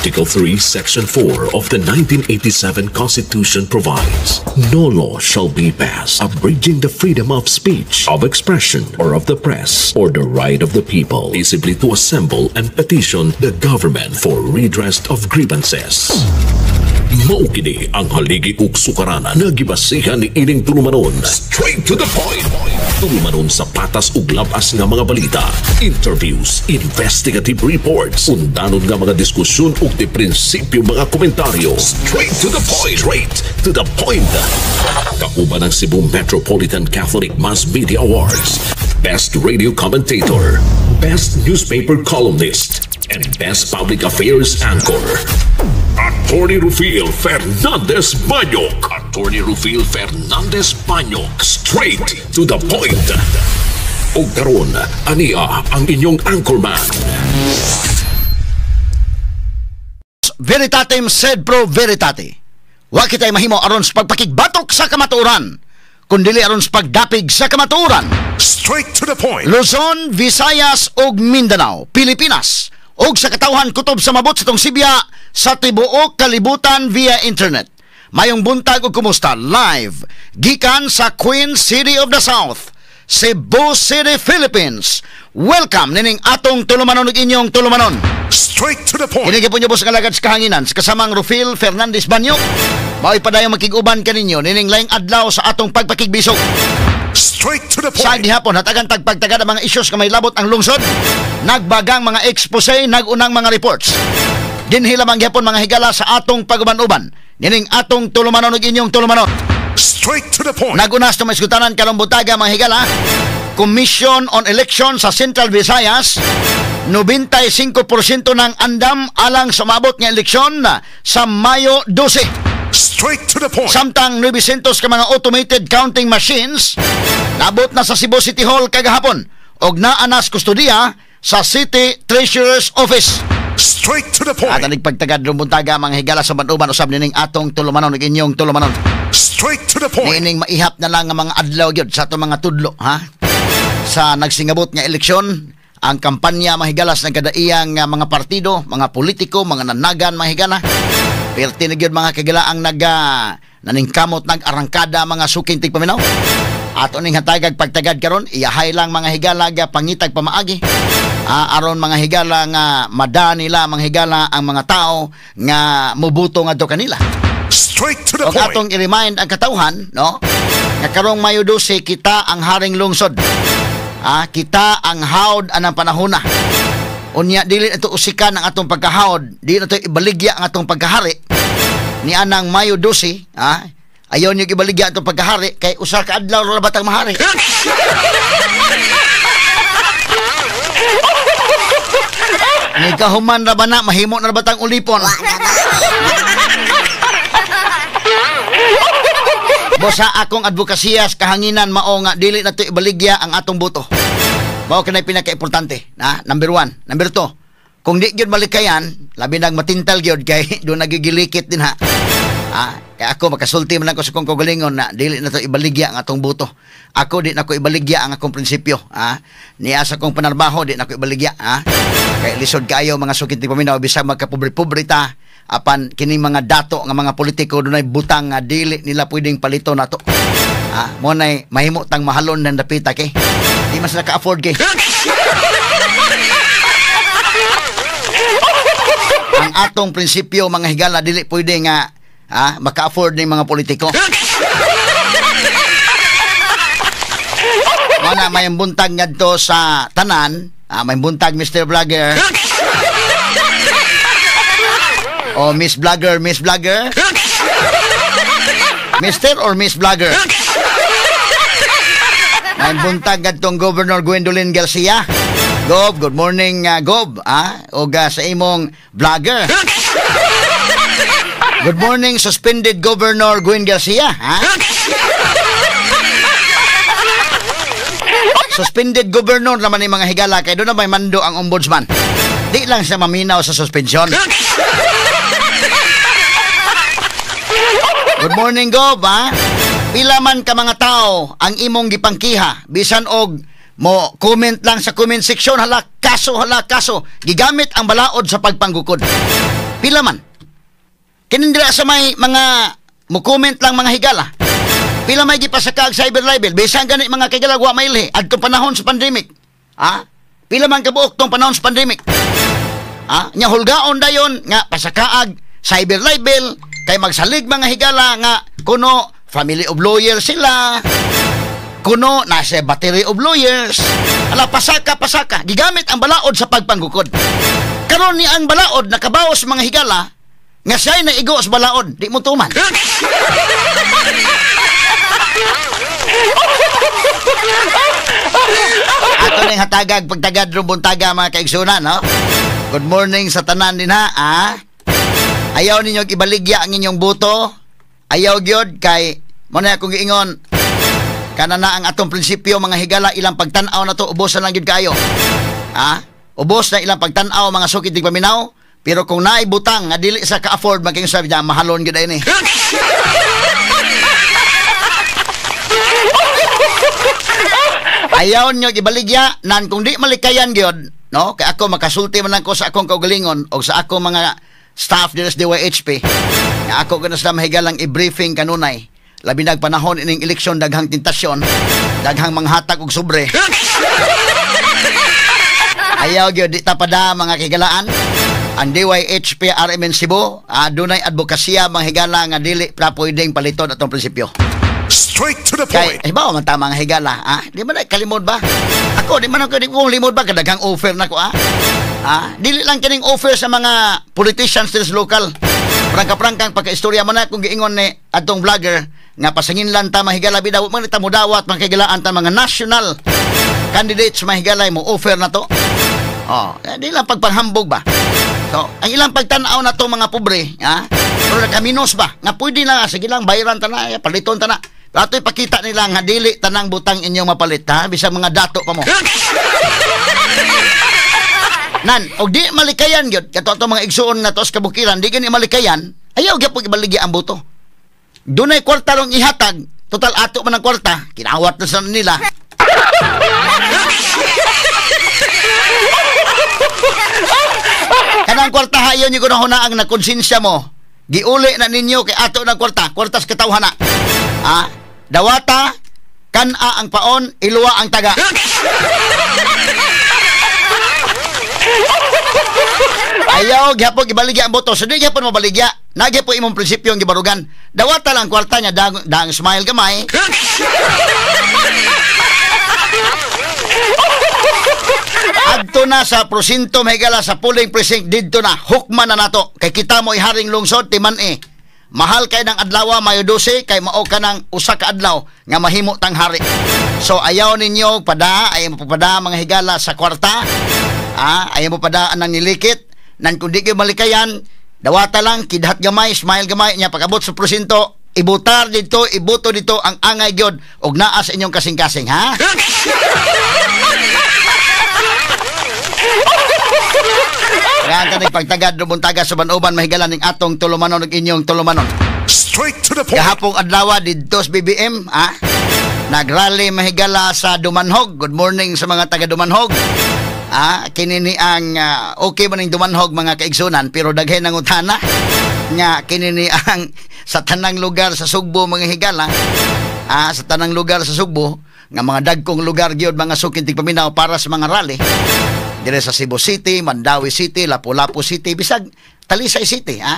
Article 3, Section 4 of the 1987 Constitution provides, "No law shall be passed abridging the freedom of speech, of expression, or of the press, or the right of the people peaceably to assemble and petition the government for redress of grievances." Mao kini ang haligi ug sukaranan nga gibasihan ni ining tulumanon. Straight to the point. Tulumanon sa patas ug labas nga mga balita, interviews, investigative reports, undanon nga mga diskusyon ug di prinsipyo mga komentaryo. Straight to the point. Straight to the point. Kauban ang Cebu Metropolitan Catholic Mass Media Awards, Best Radio Commentator, Best Newspaper Columnist, and Best Public Affairs Anchor. Attorney Rufil Fernandez Banyok. Attorney Rufil Fernandez Banyok. Straight to the point. Og karon, ania ang inyong anchorman. Veritatem sed pro veritate. Wa kita'y mahimo aron sa pagpakigbatok sa kamatuoran, kundili aron sa pagdapig sa kamatuoran. Straight to the point. Luzon, Visayas ug Mindanao, Pilipinas, ug sa katawhan kutob sa mabot sa tong Sibya sa tibuok kalibutan via internet. Mayong buntag ug kumusta live gikan sa Queen City of the South, Cebu City, Philippines. Welcome nining atong tulumanon ug inyong tulumanon. Straight to the point. Kini gyapon boss nga alagad sa kahanginan sa kasamang Rufil Fernandez Banyok. Mao'y padayong makig-uban kaninyo nining laing adlaw sa atong pagpakigbisog. Straight to the Sa point. gihapon hatagan tagpagtagad ang mga isyus nga may labot ang lungsod, nagbagang mga expose, nagunang mga reports. Dinhi lamang gihapon, mga higala, sa atong paguban-uban nining atong tulumanon ug inyong tulumanon. Straight to the point. Naguna sa maisgutanan karong buntaga, mga higala, Commission on Election sa Central Visayas, 95% ng andam alang sa maabot nga eleksyon sa Mayo 12. Straight to the point. Samtang 900 ka mga automated counting machines nabot na sa Cebu City Hall kagahapon og naa nas kustodiya sa City Treasurer's Office. Straight to the point. At aning pagtagad rong buntaga, mga higala, sa uban usab nining atong tulumanon ug inyong tulumanon. Straight to the point. Niining maihap na lang ang mga adlaw gyud sa atong mga tudlo, ha, sa nagsingabot nga eleksyon, ang kampanya mahigalas ng kadaiyang mga partido, mga politiko, mga nanagan, mga higala. Perti na gyud, mga kagala, ang naga naningkamot nag-arangkada, mga suking tigpaminaw. Ato ning hatagag pagtagad karon, iyahay lang, mga higala, ga pangitag pamaagi. Aron, mga higala, nga mada nila, mga higala, ang mga tao nga mubuto ngadto kanila. Straight to the Og point. atong i-remind ang katawhan, no? Nga karong Mayo 12, kita ang haring lungsod. Kita ang hawd anang panahona. Unya dili na to usikan ang atong pagkahawd, dili na to ibaligya ang atong pagkahari. Ni anang Mayo 12, ayaw niyo ibaligya ang atong pagkahari kay usa ka adlaw ra batang mahari. Ni kahuman ra ba na mahimo na ra batang ulipon. Bosa akong advokasya sa kahanginan mao nga dili na to ibaligya ang atong boto. Mao kanay pinakaimportante, na number 1. Number 2, kung di gyud malikayan, labi nag matintal gyud kay do nagigilikit din, ha. Kaya ako makasulti man ako sa kong kaugalingon na dili na to ibaligya ang atong boto. Ako di na ko ibaligya ang akong prinsipyo, ha. Niya sa akong panarbaho di na ko ibaligya, ha. Kay lisod kaayo, mga sukit ni paminaw, bisag magkapobre-pobre ta, apan kining mga dato nga mga politiko dunay butang nga dili nila pwedeng palito nato. Mo nay mahimo tang mahalon ng dapita kay di mas naka-afford kay. Ang atong prinsipyo, mga higala, dili pwede nga maka-afford ng mga politiko. Mana may buntag ngadto sa tanan, may buntag Mr. Vlogger. O Miss Vlogger, Miss Vlogger. Mr. or Miss Vlogger. May buntag ngadtong Governor Gwendolyn Garcia. Gob, good morning, Gob, og sa imong vlogger. Good morning, suspended Governor Gwen Garcia, ha? Suspended governor naman ni mga higala kay doon na may mando ang ombudsman. Di lang siya maminaw sa suspension. Good morning, Gob, ha? Pila man ka mga tao ang imong gipangkiha, bisan og mo comment lang sa comment section, hala kaso, hala kaso, gigamit ang balaod sa pagpanggukod. Pila man? Kinindira sa may mga mo-comment lang mga higala. Pila may gipasaka og cyber libel, bisan gani mga kigala wa mailhi adtong panahon sa pandemic. Ha? Pila man kabuok tong panahon sa pandemic? Ha? Nya hulgaon dayon nga pasakaag cyber libel kay magsalig mga higala nga kuno family of lawyers sila. Kuno nasa battery of lawyers. Ala, pasaka pasaka gigamit ang balaod sa pagpanggukod. Karon ni ang balaod nakabaos mga higala nga siya'y naigo sa balaod, di mo tuman. Ato ning hatagag pagtagad buntaga mga kaigsunan, no? Good morning sa tanan din ha, ah? Ayaw ninyo ibaligya ang inyong buto. Ayaw gyud kay mo na akong giingon. Kana na ang atong prinsipyo mga higala, ilang pagtan-aw na to, ubos na lang gyud kaayo. Ha? Ubos na ilang pagtan-aw mga sukit dig paminaw. Pero kung naibutang nga dili sa ka-afford maging sabi niya, mahalon gyud ini. Ayaw nyo ibaligya nan kung di malikayan gyud, no? Kay ako makasulti man ako sa akong kaugalingon o sa akong mga staff diri sa DYHP. Nga ako gud sila mahigalang i-briefing kanunay. Labi nag panahon ining eleksyon, daghang tentasyon, daghang manghatag og sobre. Ayaw gyud di ta pada mga kigalaan. Ang DYHP RMN Cebu, adunay advokasya mga higala nga dili pra pwedeng paliton atong prinsipyo. Straight to the point. Kay ba man ta mga higala, ah? Di man na kalimod ba? Ako di man ako di ko limod ba kadaghang offer nako, ah? Ah, dili lang kining offer sa mga politicians sa local. Prangka-prangkang pagkaistorya man na kung giingon ni atong vlogger nga pasanginlan ta mahigala bidaw man ta modawat mga ta mga national candidates mahigalay mo offer na to. Oh, di lang pagpanghambog ba. So, ang ilang pagtan-aw na to mga pobre, ha? Pero nakaminos ba? Nga pwede na, sige lang, bayaran ta na, paliton ta na. Pero ito'y pakita nila nga dili tanang butang inyong mapalit, ha? Bisag mga dato pa mo. Nan, og di malikayan gyud, kato ato mga igsuon na to sa kabukiran, di gani malikayan, ayaw gyud ibaligya ang buto. Dunay kwarta rong ihatag, total ato man ang kwarta, kinawat na sa nila. Kanang kwarta hayon nyo kung na ang nakonsensya mo. Giuli na ninyo kay ato ng kwarta, kwarta sa katawhan na. Ah, dawata, kan-a ang paon, iluwa ang taga. Ayaw, gihapon ibaligya ang boto. So, di gihapon mabaligya. Nagyapon imong prinsipyo ang gibarugan. Dawata lang kwarta niya, dang smile gamay. Adto na sa prosinto mahigala sa polling precinct didto na hukman na nato kay kita mo iharing lungsod timan eh. Mahal kay ng adlaw Mayo 12 kay mao ka ng usa ka adlaw nga mahimo tang hari. So ayaw ninyo pada, ayaw mo pada mga higala sa kwarta. Ah, ayaw mo pada anang nilikit nan kun di kayo malikayan, dawata lang kidhat gamay, smile gamay nya pag-abot sa prosinto, ibutar dito, ibuto dito ang angay gyud og naa sa inyong kasing-kasing, ha? Kaya ka nagpagtagad buntaga sa uban-uban mahigala ning atong tulumanon ug inyong tulumanon. Straight to the point. Gahapong adlaw didto sa BBM, ha? Nagrally mahigala sa Dumanhog. Good morning sa mga taga Dumanhog. Ah, kini ni ang okay man ning Dumanhog mga kaigsunan, pero daghay nang utana nga kini ni ang sa tanang lugar sa Sugbo mga higala. Ah, sa tanang lugar sa Sugbo nga mga dagkong lugar gyud mga sukin tigpaminaw para sa mga rally. Dire sa Cebu City, Mandaue City, Lapu-Lapu City, bisag Talisay City, ha?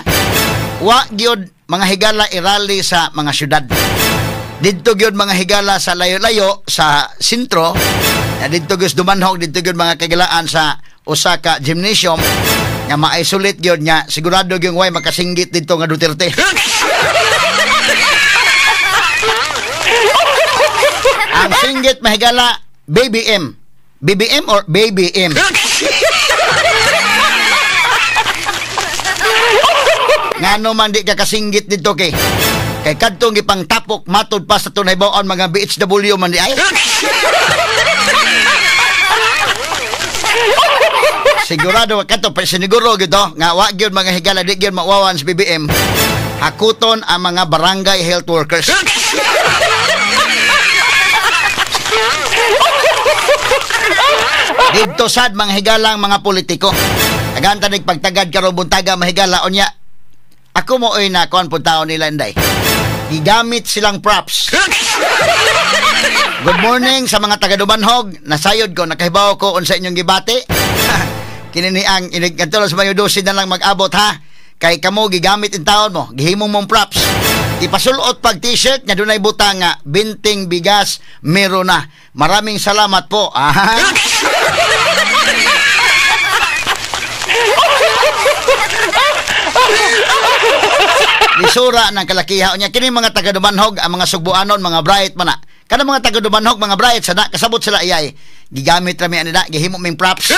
Wa gyud mga higala i-rally sa mga syudad. Didto gyud mga higala sa layo-layo sa sentro, didto gyud Dumanhog, didto gyud mga kagilaan sa usa ka gymnasium nga ma-isolate gyud nga sigurado gyud way makasinggit didto nga Duterte. Ang singgit mahigala BBM. BBM or Baby M? Ngano man di ka kasinggit dito kay kay kadtong gipangtapok matod pa sa tunay baon mga BHW man di ay. Sigurado kadto pa siniguro gyud nga wa gyud mga higala di gyud mawawan sa BBM. Hakuton ang mga barangay health workers. Dito sad mga higalang mga politiko. Tagaan tanig pagtagad karon buntaga, mahigala, unya. Ako mo oy na kuan pud tao nila, inday. Gigamit silang props. Good morning sa mga taga Dumanhog. Nasayod ko, nakahibaw ko unsa inyong gibati. Kini ni ang inig kadto sa Mayo 12 na lang mag-abot ha. Kay kamo gigamit in taon mo, gihimong mong props. Ipasulot pag t-shirt nga dunay butang nga binting bigas meron na. Maraming salamat po. Ah. Lisura ng kalakiha niya kini mga taga Dumanhog, ang mga Sugbuanon, mga bright man na. Kana mga taga Dumanhog, mga bright sana kasabot sila iyay. Gigamit rami ani na, gihimo ming props.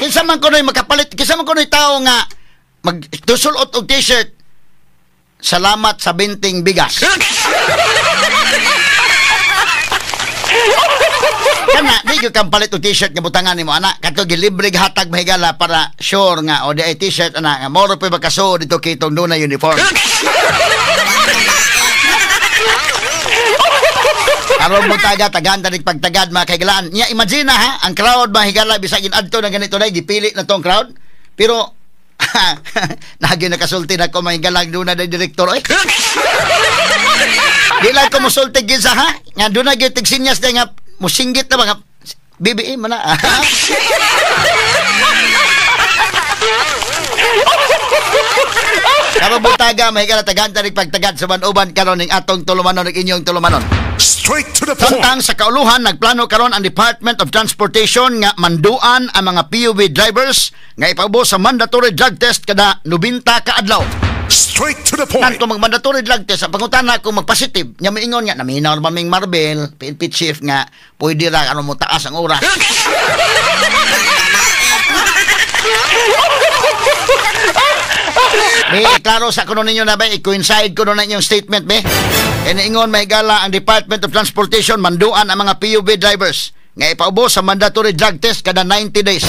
Kinsa man kunoy makapalit, kinsa man kunoy tawo nga magtusulot og t-shirt. Salamat sa binting bigas. Kana di gyud kang palit og t-shirt nga butangan nimo ana, kadto gilibre hatag mahigala para sure nga o di ay t-shirt ana nga moro pa makasuod dito kay itong dunay uniform. Karon mo taga tagaan tanig pagtagad mga kahigalaan. Nya imagine na ha, ang crowd mahigala bisag inadto na ganito day gipili na tong crowd. Pero nagi nakasulti na ko mahigala doon na direktor oy. Di lang ko musulti gid sa ha, nga doon na gyud tigsinyas day nga musinggit na mga BBM man na. Karon buntaga mahigala tagaan tanig pagtagad sa uban karon ning atong tulumanon ning inyong tulumanon. Straight to the point. Samtang sa kauluhan, nagplano karon ang Department of Transportation nga manduan ang mga PUV drivers nga ipaubos sa mandatory drug test kada 90 ka adlaw. Straight to the point. Kanto mag mandatory drug test, ang pangutana kung magpositive, nya moingon nga naminaw man ming Marvel, PNP chief nga pwede ra ano mo taas ang oras. Be, klaro sa kuno ninyo na ba, i-coincide kuno na inyong statement, be. E niingon mahigala ang Department of Transportation manduan ang mga PUV drivers nga ipaubos sa mandatory drug test kada 90 days.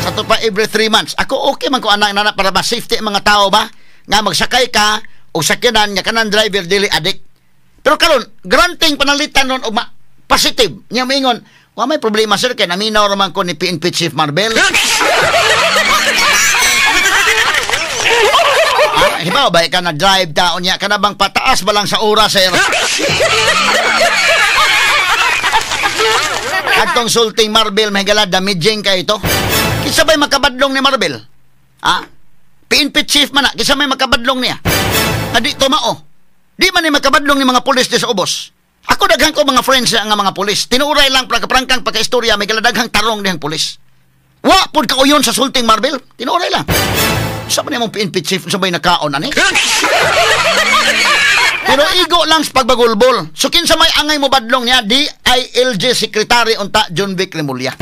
Sa to pa every 3 months. Ako okay man ko anak nana para ma-safety ang mga tao ba? Nga magsakay ka o sakyanan nga kanang driver dili adik. Pero karon granting panalitan nun og positive. Nya moingon, wa may problema sir kay naminaw ra man ko ni PNP Chief Marvel. Ah, hibaw ba ka na drive taon niya kana bang pataas ba lang sa oras sir? Atong sulting Marvel mahigala damaging kay ito. Kinsa bay makabadlong ni Marvel? Ha? PNP chief man na, kinsa may makabadlong niya? Nga di tumao. Di man ni makabadlong ni mga pulis di sa ubos. Ako daghan ko mga friends nga mga pulis. Tinuuray lang prangkang pagkaistorya may daghang tarong dihang pulis. Wa pud kauyon sa sulting Marvel. Tinuuray lang. Sa man imong PNP chief sa may nakaon ani? Pero igo lang sa pagbagulbol. So kinsa may angay mo badlong niya, DILG Secretary unta John Vic Remulla.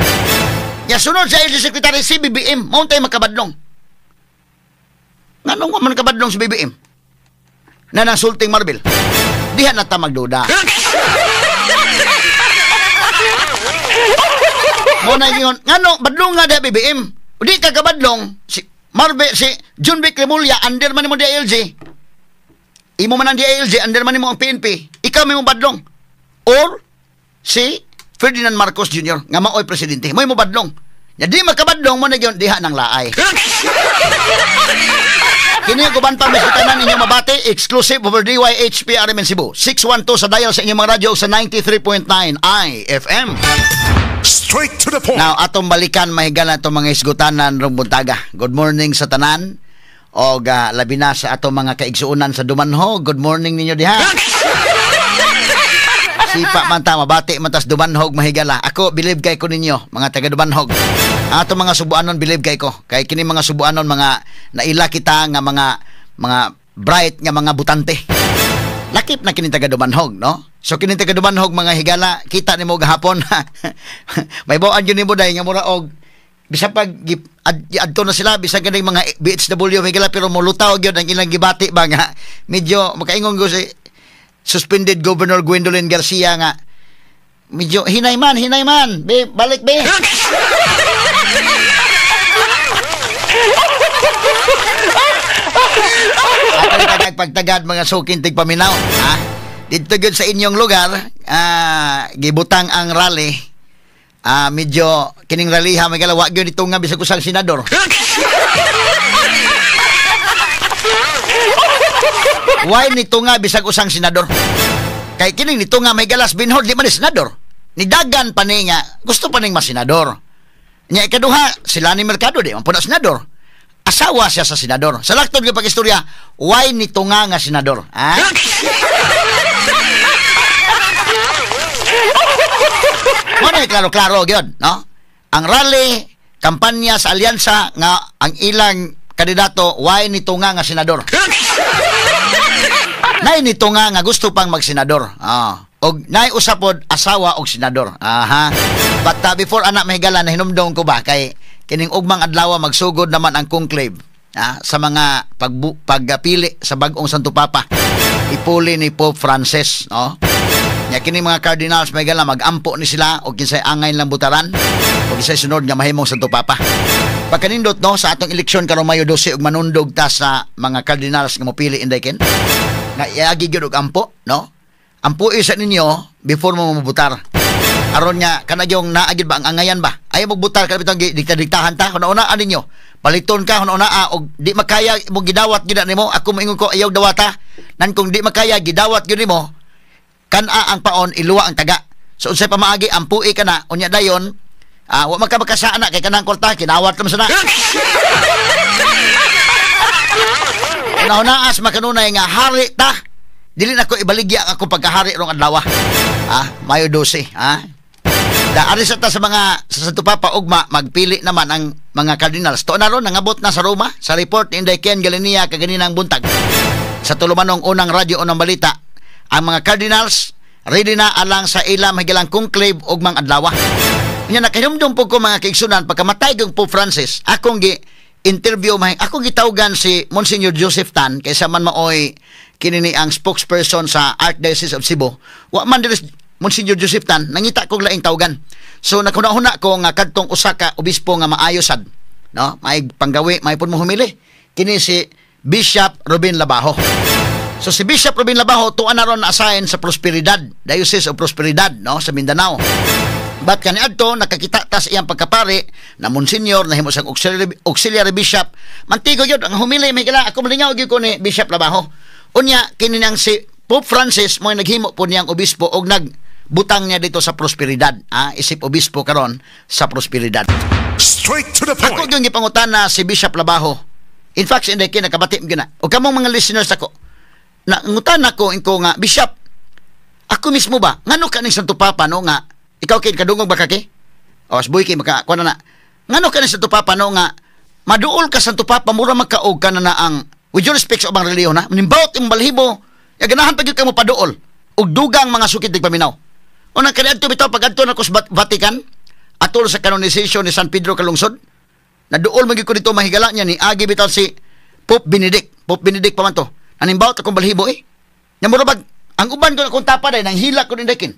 Ya sunod sa LG Secretary si BBM, mao untay makabadlong. Nganong wa man kabadlong si BBM? Na nang sulting Marvel. Diha na ta magduda. Mo na ingon, ngano badlong nga diha BBM? Di ka kabadlong si Marvel, si John Vic Remulla, under man nimo DILG. Imo man ang DILG, under man nimo ang PNP. Ikaw may mo badlong. Or si Ferdinand Marcos Jr. nga maoy presidente, mo'y mo badlong. Ya di makabadlong mo na gyud diha nang laay. Kini guban pa misutanan inyong mabati, exclusive over DYHP RMN Cebu. 612 sa dial sa inyong mga radyo sa 93.9 IFM. Straight to the point. Now, atong balikan mahigala itong mga isgutanan rong buntaga. Good morning sa tanan. O labi na sa atong mga kaigsuonan sa Dumanhog. Good morning ninyo diha. Sipa man ta, mabati man tas Dumanhog mahigala. Ako, believe kay ko ninyo, mga taga Dumanhog. Atong mga Subuanon, believe kay ko. Kay kini mga Subuanon, mga naila kita nga mga bright nga mga butante. Lakip na kini taga Dumanhog, no? So kini taga Dumanhog mga higala, kita nimo gahapon. May bawaan yun nimo dahil nga mura og bisag pag adto na sila bisag ganing mga BHW higala pero molutaw gyud ang ilang gibati ba nga medyo makaingon go si suspended Governor Gwendolyn Garcia nga medyo hinay man be balik be. Atong tagag pagtagad mga suking tigpaminaw, ha? Dito gyud sa inyong lugar, gibutang ang rally Medyo kining raliha may galawa gyud ito nga bisag usang senador. Why nito nga bisag usang senador? Kay kining nito nga may galas Benhur di man ni senador. Nidagan pa ni nga gusto pa ning masenador. Nya ikaduha sila ni Mercado di man pud na senador. Asawa siya sa senador. Sa laktod nga pag-istorya, why nito nga nga senador? Ha? Muna klaro-klaro gyud, no? Ang rally, kampanya sa alyansa nga ang ilang kandidato, why nito nga nga senador? Nay nito nga nga gusto pang magsenador. Og nay usapod asawa og senador. Aha. But before anak mahigala nahinumdom ko ba kay kining ugmang adlaw magsugod naman ang conclave sa mga pagpili sa bag-ong Santo Papa. Ipuli ni Pope Francis, no? Nya kini mga cardinals may gala magampo ni sila og kinsay angay lang butaran og kinsay sunod nga mahimong Santo Papa. Pagkanindot no sa atong eleksyon karong Mayo 12 og manundog ta sa mga cardinals nga mopili inday ken. Na iagi gyud og ampo, no? Ampuy sa ninyo before mo mabutar. Aron nga kanayong naa gyud ba ang angayan ba? Ayaw magbutar ka bitong dikta-diktahan ta hunahunaan ninyo. Paliton ka hunahunaa og di makaya mo gidawat gyud na nimo. Ako moingon ko ayaw dawata. Nan kung di makaya gidawat gyud nimo, kan-a ang paon iluwa ang taga. So unsay pamaagi ampuy ka na unya dayon wa man ka makasaan na kay kanang kwarta kinawat man sana. Hunahunaas makanunay nga hari ta. Dili na ko ibaligya ang akong pagkahari rong adlaw. Mayo 12, ha? Da ari sa ta sa mga sa Santo Papa ugma magpili naman ang mga cardinals. To na ron nangabot na sa Roma sa report ni Inday Ken Galenia kaganinang buntag. Sa tulumanong unang radyo unang balita, ang mga cardinals ready na alang sa ilang higalang conclave ugmang adlaw. Nya nakahinumdum po ko mga kaigsunan pagkamatay kang Pope Francis, akong gi interview mahi akong gitawgan si Monsignor Joseph Tan kaysa man maoy kini ni ang spokesperson sa Archdiocese of Cebu. Wa man diri Monsignor Joseph Tan, nangita kog laing tawgan. So naghuna-huna ko nga kadtong usa ka obispo nga maayo sad, no? May panggawi, may pud mo humili. Kini si Bishop Ruben Labajo. So si Bishop Ruben Labajo tuan na ron assign sa Prosperidad, Diocese of Prosperidad, no, sa Mindanao. But kaniadto nakakita ta sa iyang pagkapari na Monsignor nahimo siyang auxiliary bishop. Mantigo gyud ang humili may kila ako malingaw gyud ko ni Bishop Labajo. Unya kini nang si Pope Francis mo naghimo po niyang obispo og nagbutang niya dito sa Prosperidad, isip obispo karon sa Prosperidad. Straight to the point. Ako gyud gipangutana si Bishop Labajo. In fact, hindi kay nakabati gyud na. Og kamong mga listeners ako, nangutana ko inko nga Bishop, ako mismo ba ngano ka ning Santo Papa no nga ikaw kay kadungog ba kaki? O asboy kay maka kuan na. Ngano ka ning Santo Papa no nga maduol ka Santo Papa mura magkaog ka na na ang with your respect sa ubang relihiyon ha. Nimbawot imong balhibo, ya ganahan pa gyud ka mo paduol og dugang mga sukid nagpaminaw. Unang kaniadto bitaw pagadto nako sa Vatican atol sa canonization ni San Pedro Calungsod. Naduol man gyud ko dito mahigala niya ni agi bitaw si Pope Benedict. Pope Benedict pa man to. Nanimbawot akong balhibo eh. Nya mura bag ang uban ko akong tapa day nang hila ko nindakin.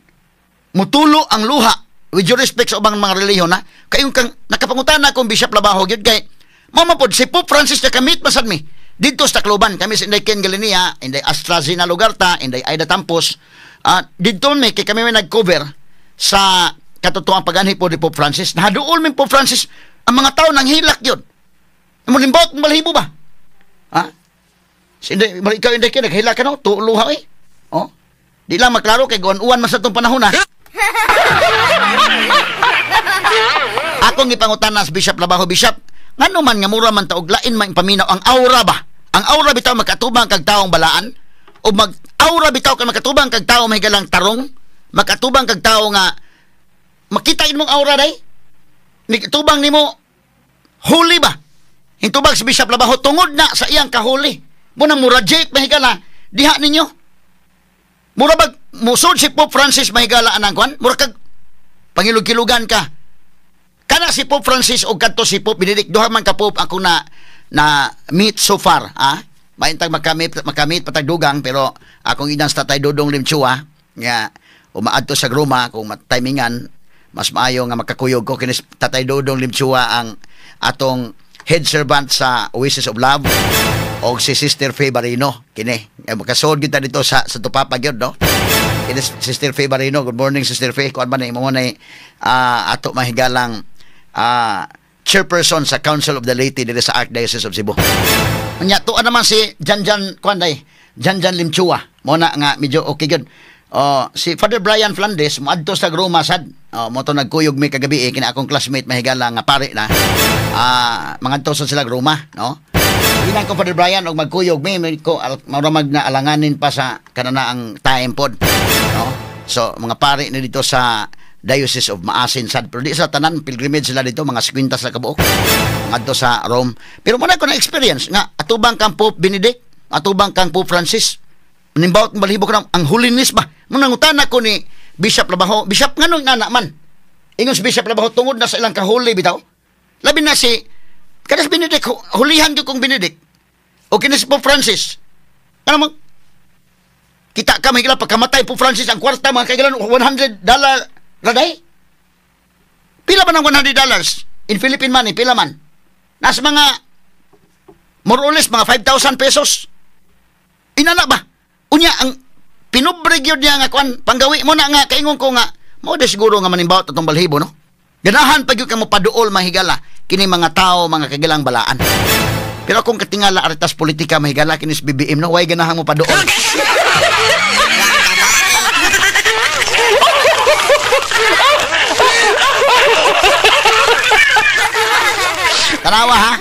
Mutulo ang luha with your respect sa ubang mga relihiyon ha. Kayong kang nakapangutana akong Bishop Labajo gyud kay mama pod si Pope Francis na kamit masad mi didto sa Tacloban kami sa Inday Ken Galenia, Inday AstraZeneca Lugarta, Inday Aida Tampos. Didto mi kay kami may nag-cover sa katotoang pag-anhi po ni Pope Francis. Nahaduol mi Pope Francis ang mga tao nang hilak gyud. Imo limbot balhibo ba? Ha? Si Inday, ikaw Inday Ken naghilak ka no, tulo ha eh. Oh. Di lang maklaro kay guan-uwan man sa tong panahon ha. Akong gipangutana sa Bishop Labajo, Bishop, ngano man nga mura man ta og lain man paminaw ang aura ba? Ang aura bitaw makatubang kag taong balaan o mag aura bitaw kag makatubang kag taong mahigalang tarong, makatubang kag tawo nga makita imong aura day? Nikatubang nimo huli ba? Hintubag si Bishop Labajo tungod na sa iyang kahuli. Mo nang murajate mahigala diha ninyo. Mura bag musod si Pope Francis mahigala anang kwan, mura kag pangilog-kilugan ka. Kana si Pope Francis og kadto si Pope Benedict, duha man ka Pope ako na na meet so far, ha? Maintag makamit patag dugang pero akong inang sa Tatay Dodong Limchua nga umaadto sa Roma kung timingan mas maayo nga makakuyog ko kini Tatay Dodong Limchua ang atong head servant sa Oasis of Love og si Sister Faye Barino kini makasuod kita dito sa Tupapa gyud no. It is Sister Faye Barino. Good morning, Sister Faye. Kuan ba na imo na ato mahigalang chairperson sa Council of the Laity diri sa Archdiocese of Cebu. Nya tuan naman si Janjan kuan day, Janjan Limchua. Mo na nga medyo okay gyud. Oh, si Father Brian Flandes moadto sa Roma sad. Oh, mo to nagkuyog mi kagabi eh, kina akong classmate mahigala nga pare na. Mangadto sa sila Roma, no? Inang ko Father Brian og magkuyog mi ko maramag na alanganin pa sa kanana ang time pod, no? So mga pare ni dito sa Diocese of Maasin sad, pero di sa tanan pilgrimage sila dito, mga 50 sa kabuok ngadto sa Rome. Pero muna ko na experience nga atubang kang Pope Benedict, atubang kang Pope Francis, nimbawot balibo ko ang holiness ba. Muna ngutana ko ni Bishop Labajo, Bishop nganong nana man? Ingon si Bishop Labajo tungod na sa ilang kahuli bitaw. Labi na si kanas Benedict, hulihan gyud kong Benedict. O kini si Pope Francis. Ano mo? Kita ka mahigala pagkamatay Pope Francis ang kwarta mga kaigalan $100 raday. Pila man ang $100 in Philippine money, pila man? Nasa mga more or less mga 5,000 pesos. Inana ba? Unya ang pinubre gyud niya nga kuan panggawi mo na nga kaingon ko nga mo de siguro nga manimbawot atong balhibo, no? Ganahan pa gyud ka mo paduol mahigala kini mga tao mga kagilang balaan. Pero kung katingala aritas politika mahigala kinis BBM, no, way ganahan mo paduol. Tanawa ha,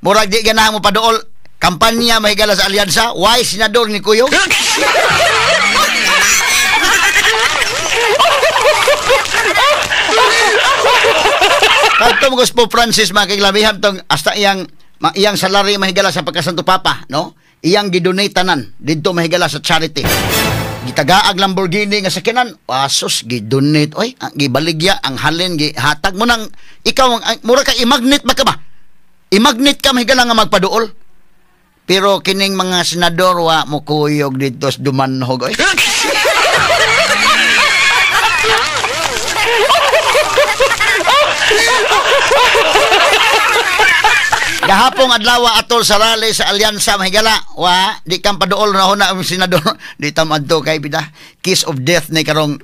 murag di ganahan mo paduol. Kampanya mahigala sa alyansa, why senador ni Kuyog? Kadto mo po Francis mga kaglabiham tong hasta iyang iyang salary mahigala sa pagkasanto papa, no? Iyang gidonate tanan didto mahigala sa charity. Gitagaag Lamborghini nga sakyanan, asos gidonate oy, ang gibaligya ang halin gihatag mo nang ikaw ang mura ka i-magnet ba ka ba? I-magnet ka mahigala nga magpaduol. Pero kining mga senador wa mo kuyog didto sa Dumanhog oy. Gahapong adlaw atol sa rally sa alyansa mahigala, wa di kang paduol na huna ang senador di tam adto kay bida kiss of death ni karong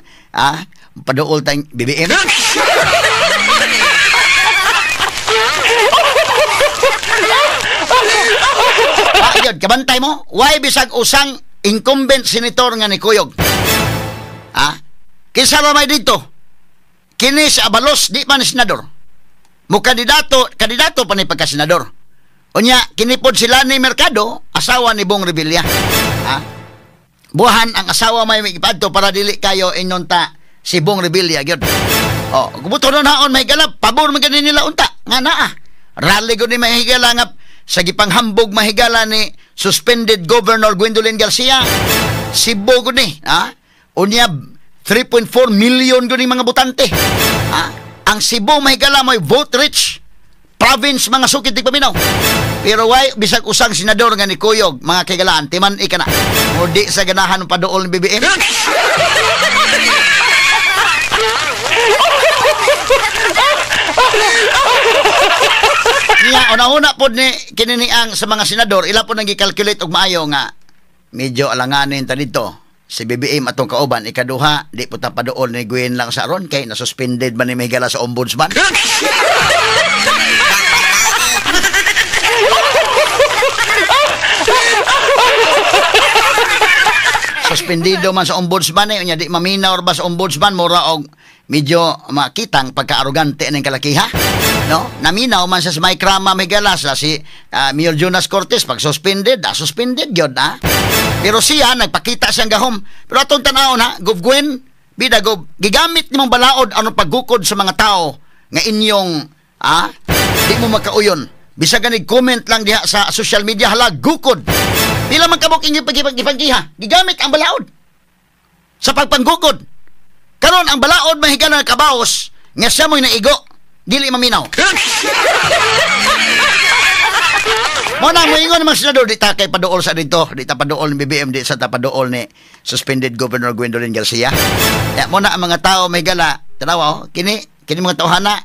paduol tayong BBM. Ayun, kabantay mo, why bisag usang incumbent senator nga ni Kuyog? Kinsa ra may dito? Kini si Abalos di man senador. Mo kandidato, kandidato pa ni pagka-senador. Unya, kini pod sila ni Mercado, asawa ni Bong Revilla. Buhan ang asawa may ipadto para dili kayo ingon ta si Bong Revilla gyud. Oh, kubuto nun haon mahigala, pabor man gani nila unta nga naa. Rally gud ni mahigala nga sa gipanghambog mahigala ni suspended Governor Gwendolyn Garcia. Cebu gud ni, Unya 3.4 million gud ni mga botante. Ang Cebu mahigala may vote rich province mga sukit di paminaw. Pero why bisag usang senador nga ni Kuyog mga kaigalaan timan ika na. Mo di sa ganahan paduol ni BBM. Niya una-una pod ni kininiang sa mga senador ila pod nang gi-calculate og maayo nga medyo alanganin ta dito si BBM atong kauban. Ikaduha, di po ta paduol ni Gwen lang sa aron kay na-suspended man ni mahigala sa ombudsman. Suspendido man sa ombudsman eh, unya di maminaw ba sa ombudsman mura og medyo makitang pagka-arugante ng kalakiha, no? Naminaw man sa Mike Rama mahigala sila si Mayor Jonas Cortez pag suspended, suspended gyud Pero siya nagpakita siyang gahom. Pero atong tan-awon ha, Gov Gwen, bida Gov, gigamit nimong balaod ano paggukod sa mga tao nga inyong di mo makauyon. Bisag ganig comment lang diha sa social media hala gukod. Pila man kabuk inyong pagipanggiha, gigamit ang balaod sa pagpanggukod. Karon ang balaod mahigala kabaos nga siya mo'y naigo, dili maminaw. Mo na moingon mga senador, di ta kay paduol sa dito, di ta paduol ni BBM, di sa ta paduol ni suspended Governor Gwendolyn Garcia. Ya mo na ang mga tao mahigala, tanawa oh, kini kini mga tawhana,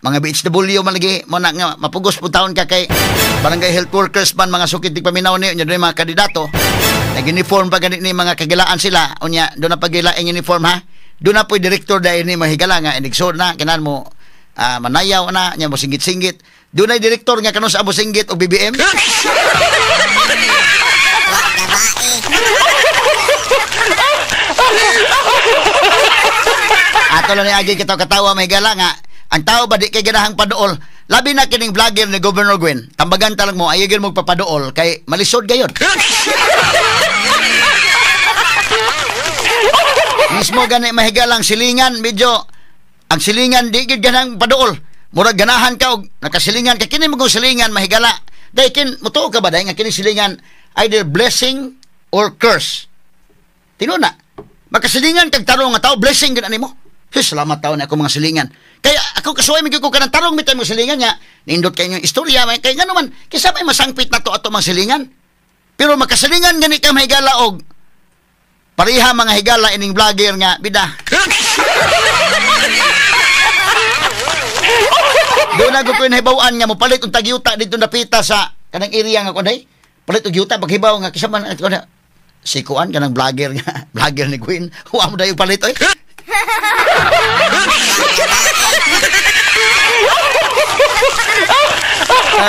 mga BHW man lagi mo na nga mapugos po taon ka kay barangay health workers man mga sukit di paminaw ni unya mga kandidato. Nag-uniform pa ganit ni mga kagilaan sila. Unya, doon na pagilaing uniform ha. Doon na po'y direktor dahil ni mahigala nga inigsoon na kinan mo manayaw na nya mo singgit-singgit. Doon ay direktor nga kano sa amo singgit og BBM. Ato lang ni agi kita katawa mahigala nga ang tao ba di kay ganahang paduol. Labi na kining vlogger ni Governor Gwen. Tambagan talang mo ayaw gyud magpapaduol kay malisod gayud. Mismo gani mahigalang silingan medyo ang silingan di gyud ganang paduol. Murag ganahan ka og nakasilingan ka kini magong silingan mahigala. Dai kin mutuo ka ba dai nga kini silingan either blessing or curse. Tinuod na. Makasilingan kag tarong nga tao blessing gyud animo. Hey, salamat tao na ako mga silingan. Kaya ako kasuway mi ko kanang tarong mitay mga silingan nga nindot kay inyong istorya kay ngano man kaysa may masangpit na to ato mga silingan. Pero makasilingan gani ka mahigala og pareha mga higala ining vlogger nga bida. Doon na ko nahibaw-an nga mopalit og tagyuta didto napita sa kanang area nga kunay. Palit og yuta paghibaw nga kisa man si kuan kanang vlogger nga vlogger ni Gwen. Wa mo dayo palit oy.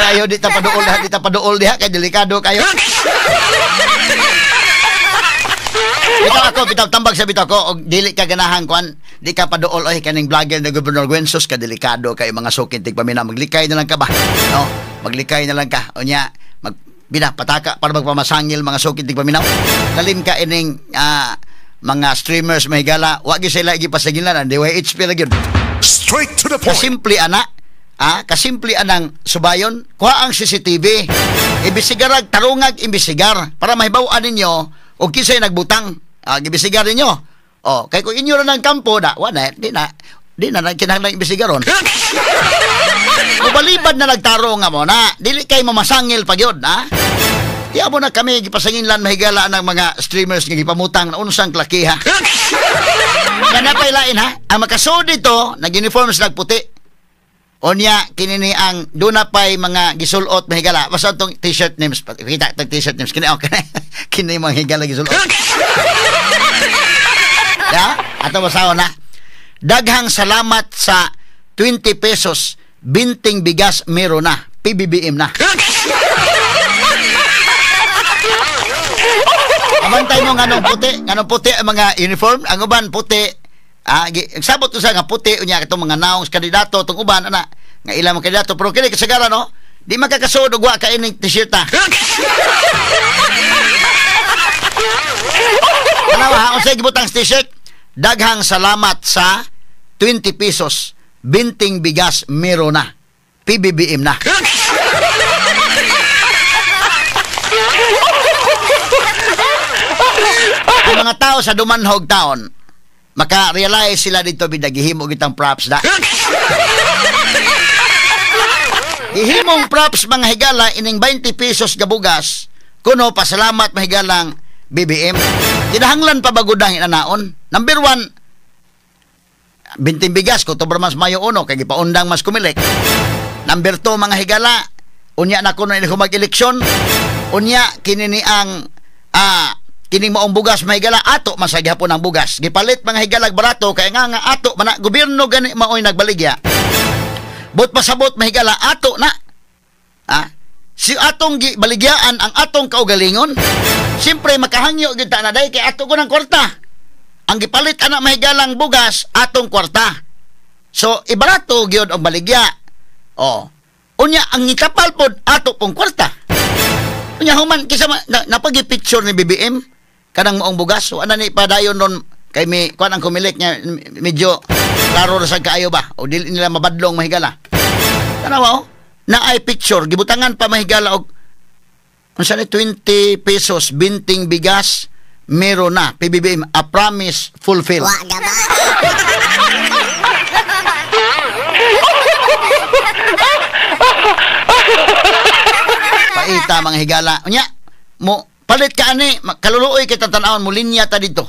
Ayo di ta paduol ha, di ta paduol diha kay delikado kayo. Bitaw ako, bitaw tambag sa bitaw ko og dili ka ganahan kuan, di ka paduol oy kaning vlogger ni Governor Gwen sus ka delikado kay mga sukit tigpamina, maglikay na lang ka ba? No, maglikay na lang ka. Unya, mag bina pataka para magpamasangil mga sukit tigpaminaw. Kalim ka ining mga streamers mahigala, wa gyud sila gipasagilan ang DYHP ra gyud. Straight to the point. Kasimple ana, kasimple anang subayon, kuha ang CCTV. Ibisigarag tarungag imbisigar para mahibaw-an ninyo og kinsay nagbutang. Gibisigar ninyo. Oh, kay kung inyo ra ng kampo na, wa na, di na kinahanglan imbisigaron. Mubalibad na nagtarong nga mo na, dili kay mamasangil pa gyud, ha? Di mo na kami gipasanginlan mahigala ng mga streamers nga gipamutang na unsang klakiha. Kana pay lain ha. Ang makasud dito nag-uniform sila puti. Onya kini ni ang duna pay mga gisulot mahigala. Basta tong t-shirt names, kita tong t-shirt names kini okay. Kini mga higala gisulot. Ya, ato basahon na. Daghang salamat sa 20 pesos binting bigas meron na. PBBM na. Abantay mo nganong puti ang mga uniform, ang uban puti. Sabot ko sa nga puti unya katong mga naong kandidato tong uban ana nga ilang mga kandidato pero kini kasagaran no, di makakasuod og wa ka ining t-shirt ha. Tanawa ha, unsay gibutang t-shirt? Daghang salamat sa 20 pesos binting bigas mero na. PBBM na. Ang mga tao sa Dumanhog Town, maka-realize sila dito bidagihimo gitang props da. Ihimong props mga higala ining 20 pesos gabugas kuno pasalamat mahigalang BBM. Kinahanglan pa bagudang inanaon. Number 1, binting bigas ko to mas Mayo 1 kay gipaundang mas kumilik. Number 2 mga higala, unya na kuno ini mag-eleksyon. Unya kini ni ang kining maong bugas mahigala ato man sa gihapon ang bugas. Gipalit mga higalag barato kay nga nga ato man gobyerno gani maoy nagbaligya. But pasabot mahigala ato na. Si atong baligyaan ang atong kaugalingon. Siyempre makahangyo gyud ta na day kay ato ko ng kwarta. Ang gipalit ana mahigalang bugas atong kwarta. So ibarato gyud ang baligya. Oh. Unya ang gikapal pod ato pong kwarta. Unya human kisa napagi-picture ni BBM kanang maong bugas. So ana ni padayon ron kay mi kuan ang kumilik niya medyo klaro ra sad kaayo ba o dili nila mabadlong mahigala. Tanawa oh, na ay picture gibutangan pa mahigala og unsa ni 20 pesos binting bigas meron na PBBM a promise fulfilled. Wa gaba. Paita mga higala. Unya, mo palit ka ani, kaluluoy kay tan-awon mo linya ta dito.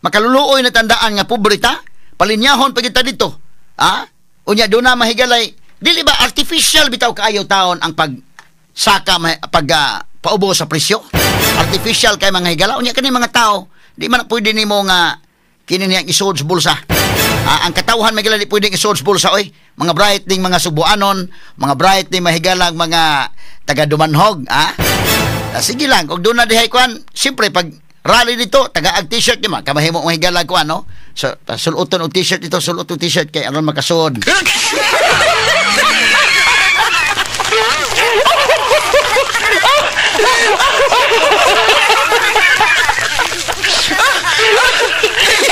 Makaluluoy na tandaan nga pobre ta, palinyahon pa kita dito. Ha? Unya do na mahigalay, dili ba artificial bitaw kaayo taon ang pagsaka pag paubo sa presyo? Artificial kay mga higala. Unya kani mga tao, di man pwede nimo nga kini niyang isuod sa bulsa. Ang katawhan may di pwedeng isuod sa bulsa oy. Mga bright ning mga Subuanon, mga bright ning mahigalang mga taga Dumanhog, ha? Sige lang, kung doon na dihay kuan, siyempre pag rally dito, taga-ag t-shirt niya, kamahimo mga higalang kuan, no? So, suluton og t-shirt dito, suluton og t-shirt kay aron makasuod.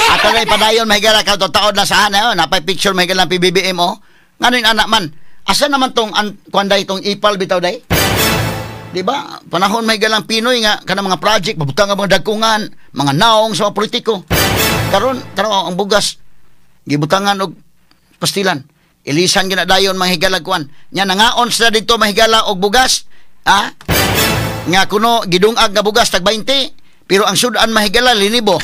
Ato na ipadayon mahigala ka taod na saan eh, napay picture mahigala ng PBBM oh. Ngano yung anak man? Asa naman tong kuan day tong ipal bitaw day? Di ba? Panahon mahigalang Pinoy nga kanang mga project mabutang ang mga dagkungan, mga naong sa mga politiko. Karon tanaw ang bugas gibutangan og pastilan. Ilisan gina dayon mahigala kuan. Nya nangaon sila dito mahigala og bugas, ha? Nga kuno gidungag nga bugas tag 20, pero ang sudan mahigala linibo.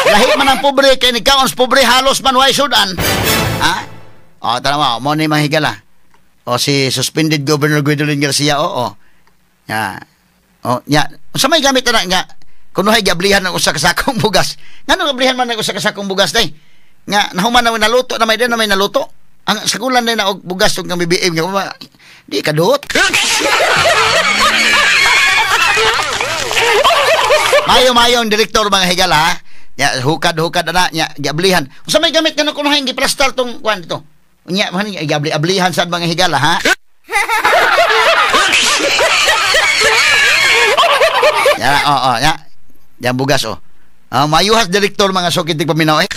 Lahi man ang pobre kay nikaon sa pobre halos man way sudan. Ha? O tanaw mo ni mahigala. O si suspended Governor Gwendolyn Garcia, oo. Ya. O nya, unsa may gamit na nga kunuhay giablihan ang usa ka sakong bugas. Ngano gablihan man ang usa ka sakong bugas day? Nga nahuman na naluto na may din na may naluto. Ang sagulan day na og bugas ug kang BBM nga di kaduot. Mayo-mayo ang direktor mga higala ha. Ya hukad-hukad na nya giablihan. Unsa may gamit nga kunuhay giplastar tong kuan dito? Nya man giabli-ablihan sad mga higala ha. Ya, oo, ya. Yang bugas oh. Mayuhas direktor mga sukit tig paminaw eh.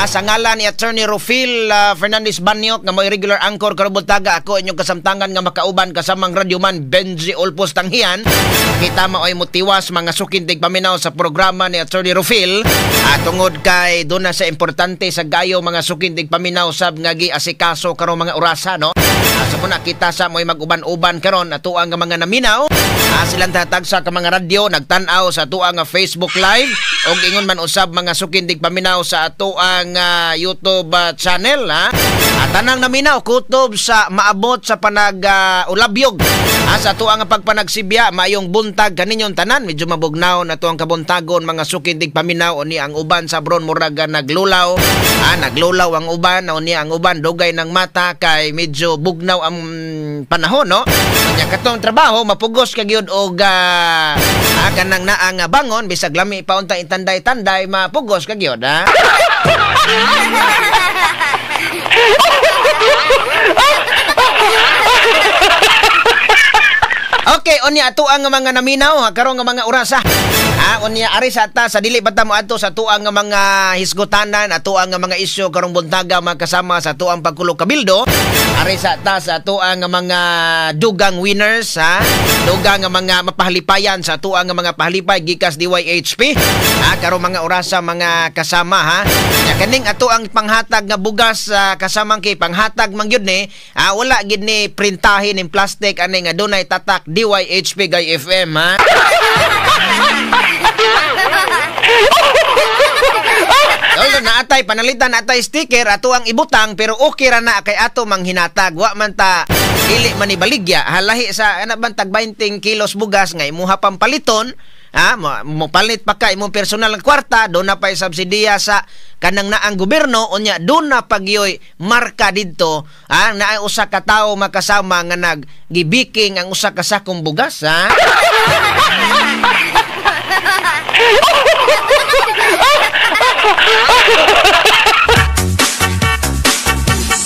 Sa ngalan ni Attorney Rufil Fernandez Banyok nga mo'y regular anchor karong buntaga, ako inyong kasamtangan nga makauban kasamang radyoman Benji Olpos Tanghian. Kita maoy motiwas mga sukintig paminaw sa programa ni Attorney Rufil. Tungod kay doon na sa importante sa gayo mga sukintig paminaw sab nga giasikaso karong mga orasa, no? Sa muna kita sa mo'y mag-uban-uban karon atuang nga mga naminaw. Silang tatag sa mga radyo nagtan-aw sa atuang nga Facebook Live og ingon man usab mga sukintig paminaw sa atuang YouTube channel, ha. At tanang naminaw kutob sa maabot sa panag ulabyog. Sa atuang nga pagpanagsibya maayong buntag kaninyong tanan, medyo mabugnaw na tuang kabuntagon mga sukintig paminaw ni ang uban sa bron murag naglulaw. Naglulaw ang uban ni ang uban dugay ng mata kay medyo bugnaw ang panahon, no? Nya katong trabaho mapugos ka gyud og kanang naa nga bangon bisag lami pa unta itanday-tanday mapugos ka gyud, ha. Okay, unya ato ang mga naminaw karon nga mga orasa. Unya ari sa ta sa dili pa ta moadto sa atuang nga mga hisgutanan, atuang nga mga isyu karong buntaga makasama sa atuang pagkulog kabildo. Ari sa ta sa atuang nga mga dugang winners, ha. Dugang nga mga mapahalipayan sa atuang nga mga pahalipay gikas DYHP. Karong mga orasa mga kasama, ha. Nya kaning atuang panghatag nga bugas kasamang kay panghatag man gyud ni, wala gid ni printahin ning plastic ani nga dunay tatak DYHP Gay FM, ha. Lolo, naatay panalitan natay sticker ato ang ibutang pero okay ra na kay ato manghinatag wa man ta dili man ibaligya halahi sa ana bang tag 20 kilos bugas nga imuha pampaliton, ha, mo palit pa ka imong personal nga kwarta do na pay subsidiya sa kanang naang gobyerno unya do na pagyoy marka didto, ha, naay usa ka tawo makasama nga naggibiking ang usa ka sakong bugas, ha.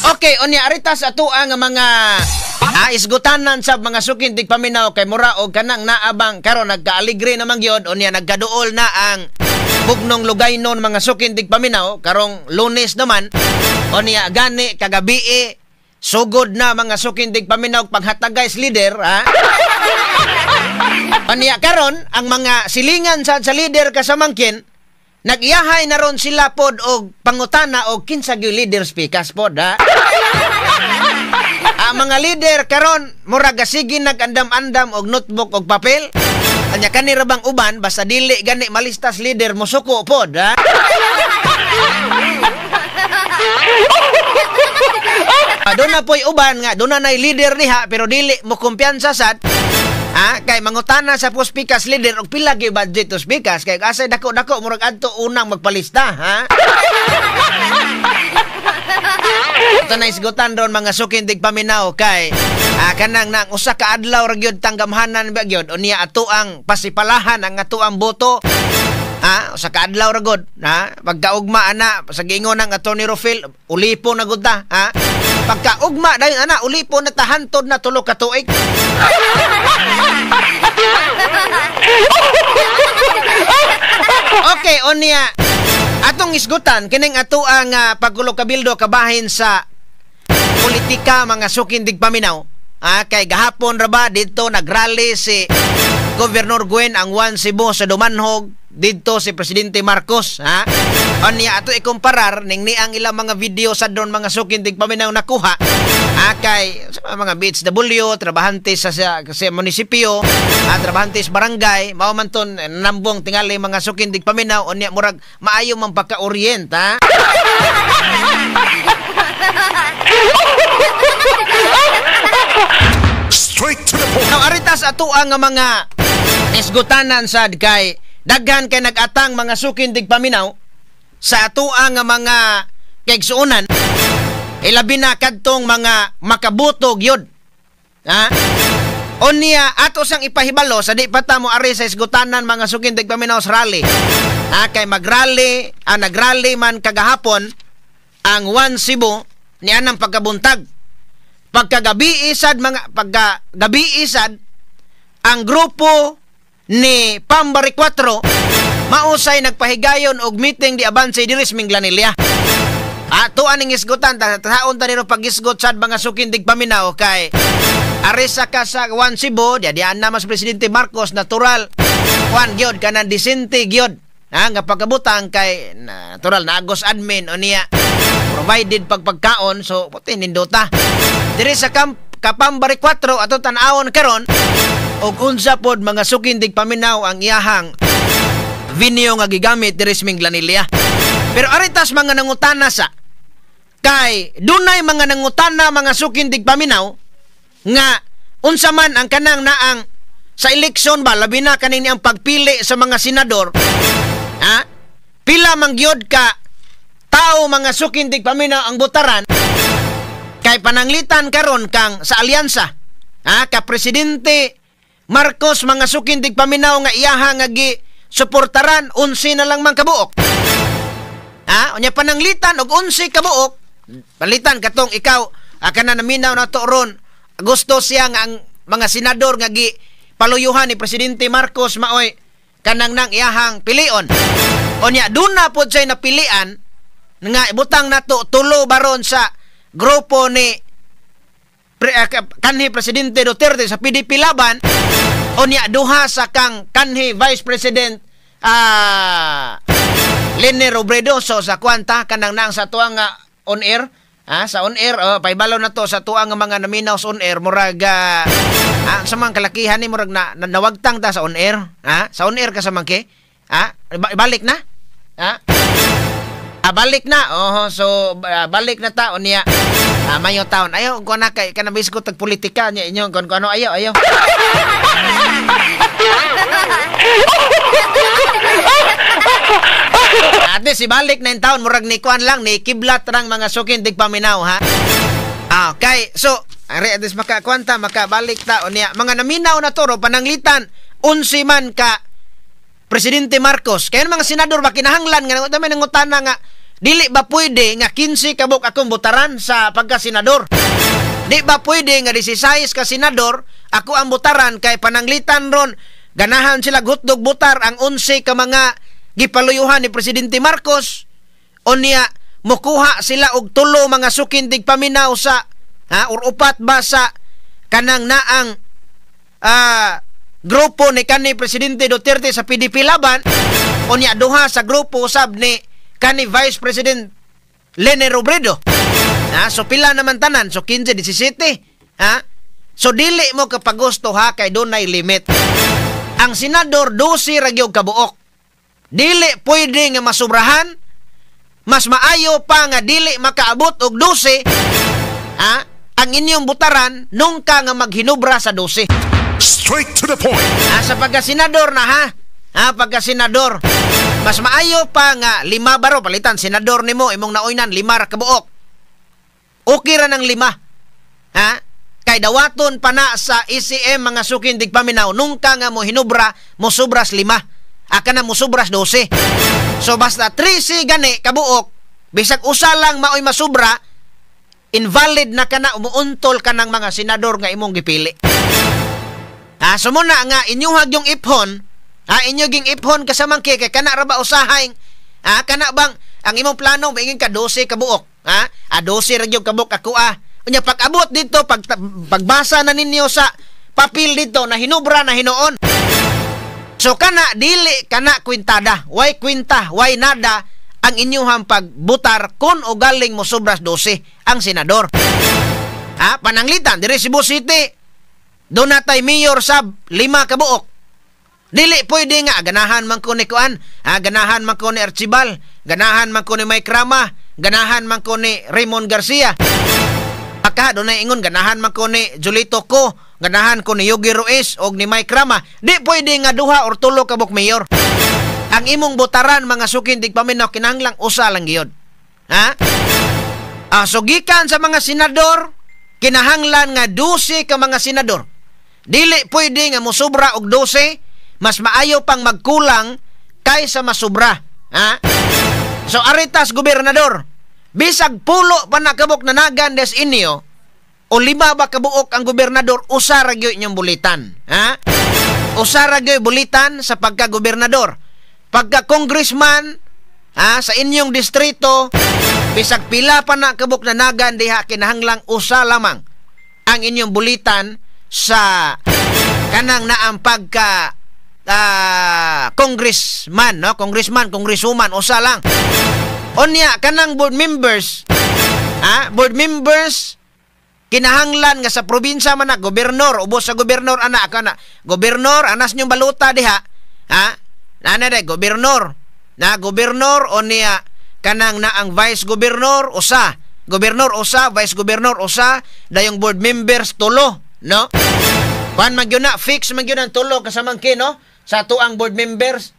Okay, unya aritas ato ang mga isgutanan sa mga sukintig paminaw kay mura og kanang naabang karon nagkaaligre naman gyud unya nagkaduol na ang bugnong lugaynon mga sukintig paminaw karong Lunes naman unya gani kagabi sugod na mga sukintig paminaw paghatagay sa leader, ha. Unya karon ang mga silingan sa leader kasamangkin nag-iyahay na ron sila pod og pangutana og kinsa gyud leader speakers pod, ha. Ang mga leader karon murag sige nagandam-andam og notebook og papel. Anya kani ra bang uban basta dili gani malistas leader mosuko pod, ha. Doon na po'y uban nga doon na nay leader diha pero dili mo kumpiyansa sad. Ha, kay mangutana sa puspikas leader og pila gyud budget to spikas kay asay dako-dako murag adto unang magpalista, ha. Ito na isgutan ron mga sukin tigpaminaw kay kanang nang usa ka adlaw ra gyud tanggamhanan ba gyud unya ato ang pasipalahan ang ato ang boto. Ha, usa ka adlaw ra gud, ha? Pagkaugma ana sa giingon ng Attorney Rofil, ulipo na gud ta, ha? Pagkaugma dayon ana ulipo na ta hantod na tulo ka tuig. Okay, unya atong isgutan kining ato ang pagkulo kabildo kabahin sa politika mga sukin digpaminaw. Ha, kay gahapon ra ba didto nagrally si Governor Gwen ang Juan Cebu sa Dumanhog didto si Presidente Marcos, ha. Unya ato ikumparar ning niang ilang mga video sa doon mga sukin digpaminaw nakuha. Ha, kay sa mga BHW, trabahante sa munisipyo, trabahante sa barangay, mao man ton nambong tingali mga sukin digpaminaw unya murag maayo man pagka-orient, ha. Straight to the point. Now, aritas ato ang mga isgutanan sad kay daghan kay nag-atang mga sukin digpaminaw sa ato ang mga kaigsuonan, ilabi na kadtong mga makabuto gyud, ha. Unya ato sang ipahibalo sa di pa ta mo ari sa isgutanan mga sukin digpaminaw sa rally, ha, kay magrally, nagrally man kagahapon ang Juan Cebu ni anang pagkabuntag. Pagkagabi isad mga pagkagabi isad ang grupo ni Pambari 4 mausay nagpahigayon og meeting di Abanse diri sa Minglanilla. Ato aning isgutan taon ta nino pagisgot sad mga sukin digpaminaw kay arisa ka sa Juan Cebu di dian na mas Presidente Marcos natural Juan gyud kanan disente gyud, ha, nga pagkabutang kay natural naagos admin unya provided pagpagkaon so puti nindota. Diri sa Kapambari 4 ato tan-awon karon og unsa pod mga sukin digpaminaw ang iyahang venue nga gigamit diri sa Minglanilla. Pero aritas mga nangutana sa kay dunay mga nangutana mga sukin digpaminaw nga unsa man ang kanang naang sa eleksyon ba labi na kaning ang pagpili sa mga senador, ha? Pila man gyud ka tao mga sukin digpaminaw ang botaran kay pananglitan karon kang sa alyansa, ha, ka Presidente Marcos mga sukin digpaminaw nga iyaha nga gi suportaran 11 na lang man kabuok. Ha, unya pananglitan og 11 kabuok, palitan katong ikaw kana naminaw na to ron gusto siya nga ang mga senador nga gi paluyuhan ni Presidente Marcos maoy kanang nang iyahang pilion. Unya duna pod siya napilian nga ibutang nato tulo baron sa grupo ni kanhi Presidente Duterte sa PDP Laban, unya duha sa kang kanhi Vice President Leni Robredo. So sa kwanta kanang nang sa tuang on air, ha, sa on air paibalo na to sa tuang mga naminaw sa on air murag sa mga kalakihan ni murag na nawagtang ta sa on air, ha, sa on air ka sa mangke, ha, balik na, ha. Balik na. Oho, so balik na ta unya. Mayo taon. Ayo ko na kay kanabis ko tag politika niya inyo kon ano ayo ayo. Ate si balik na in taon murag ni kuan lang ni kiblat rang mga sukin digpaminaw, ha. Okay, so ari atis makakwanta makabalik ta unya. Mga naminaw na toro pananglitan 11 man ka Presidente Marcos. Kaya mga senador ba kinahanglan nga may nangutana nga dili ba pwede nga 15 kabuk akong botaran sa pagka-senador? Di ba pwede nga 16 ka senador ako ang botaran kay pananglitan ron ganahan sila hotdog botar ang 11 ka mga gipaluyuhan ni Presidente Marcos. Unya mukuha sila og tulo mga sukin digpaminaw sa, ha, or upat ba sa kanang naang grupo ni kanhi Presidente Duterte sa PDP Laban, unya duha sa grupo usab ni kanhi Vice President Leni Robredo. Ha, so pila naman tanan, so 15, 17, ha? So dili mo kapagusto, ha, kay dunay limit. Ang senador 12 ra gyud kabuok. Dili pwede nga masubrahan, Mas maayo pa nga dili makaabot og 12, ha, ang inyong butaran nungka nga maghinubra sa 12. Straight to the point. Ha, sa pagka-senador na ha. Ha, pagka-senador. Mas maayo pa nga 5 baro palitan senador nimo imong nauynan 5 ra ka buok. Okay ra ng 5. Ha? Kay dawaton pa na sa ECM mga sukin tigpaminaw nungka nga mo hinubra mo sobras 5. Aka na mo sobras 12. So basta 13 gani kabuok, bisag usa lang maoy masubra, invalid na kana, umuuntol ka ng mga senador nga imong gipili. Ha, so muna nga inyuhag yung iphon, ha, inyo ging iphon kasamang kay kana ra ba usahay, ha, kana bang ang imong plano maingin ka 12 kabuok, ha? Ah, 12 ra gyud kabuok ako ah. Unya pag-abot dito, pagbasa na ninyo sa papel dito na hinubra na hinuon. So kana dili kana kwintada, way kwinta, way nada ang inyuhang pagbutar kun o galing mo sobras 12 ang senador. Ha, pananglitan diri Cebu City, doon natay mayor sab 5 kabuok. Dili pwede nga ganahan man ko ni kuan, ha, ganahan man ko ni Archibald, ganahan man ko ni Mike Rama, ganahan man ko ni Raymond Garcia. Pagka doon na ingon ganahan man ko ni Julito ko, ganahan ko ni Yogi Ruiz og ni Mike Rama. Di pwede nga duha or tulo ka buok mayor. Ang imong butaran mga sukin tigpaminaw kinahanglang usa lang gyud. Ha? Ah, so gikan sa mga senador, kinahanglan nga 12 ka mga senador. Dili pwede nga mosobra og 12, mas maayo pang magkulang kaysa masubra. Ha? So aritas gobernador, bisag pulo pa na kabuk nanagan des inyo o 5 ba kabuok ang gobernador, usa ra gyud inyong bulitan. Ha? Usa ra gyud bulitan sa pagka-gobernador. Pagka-congressman, ha, sa inyong distrito, bisag pila pa na kabuk nanagan diha, kinahanglang usa lamang ang inyong bulitan sa kanang naang pagka congressman, no? Congressman, congresswoman, usa lang. Unya kanang board members, ha, board members kinahanglan nga sa probinsya man na gobernador, ubos sa gobernador ana kana, gobernador anas nyong baluta diha, ha? Nana day gobernador, na gobernador o niya kanang naang vice gobernador usa, gobernador usa, vice gobernador usa, dayong board members tulo, no? Kuan man gyud na, fix man gyud ang tulo kasamang ki, no? Sa tuang board members,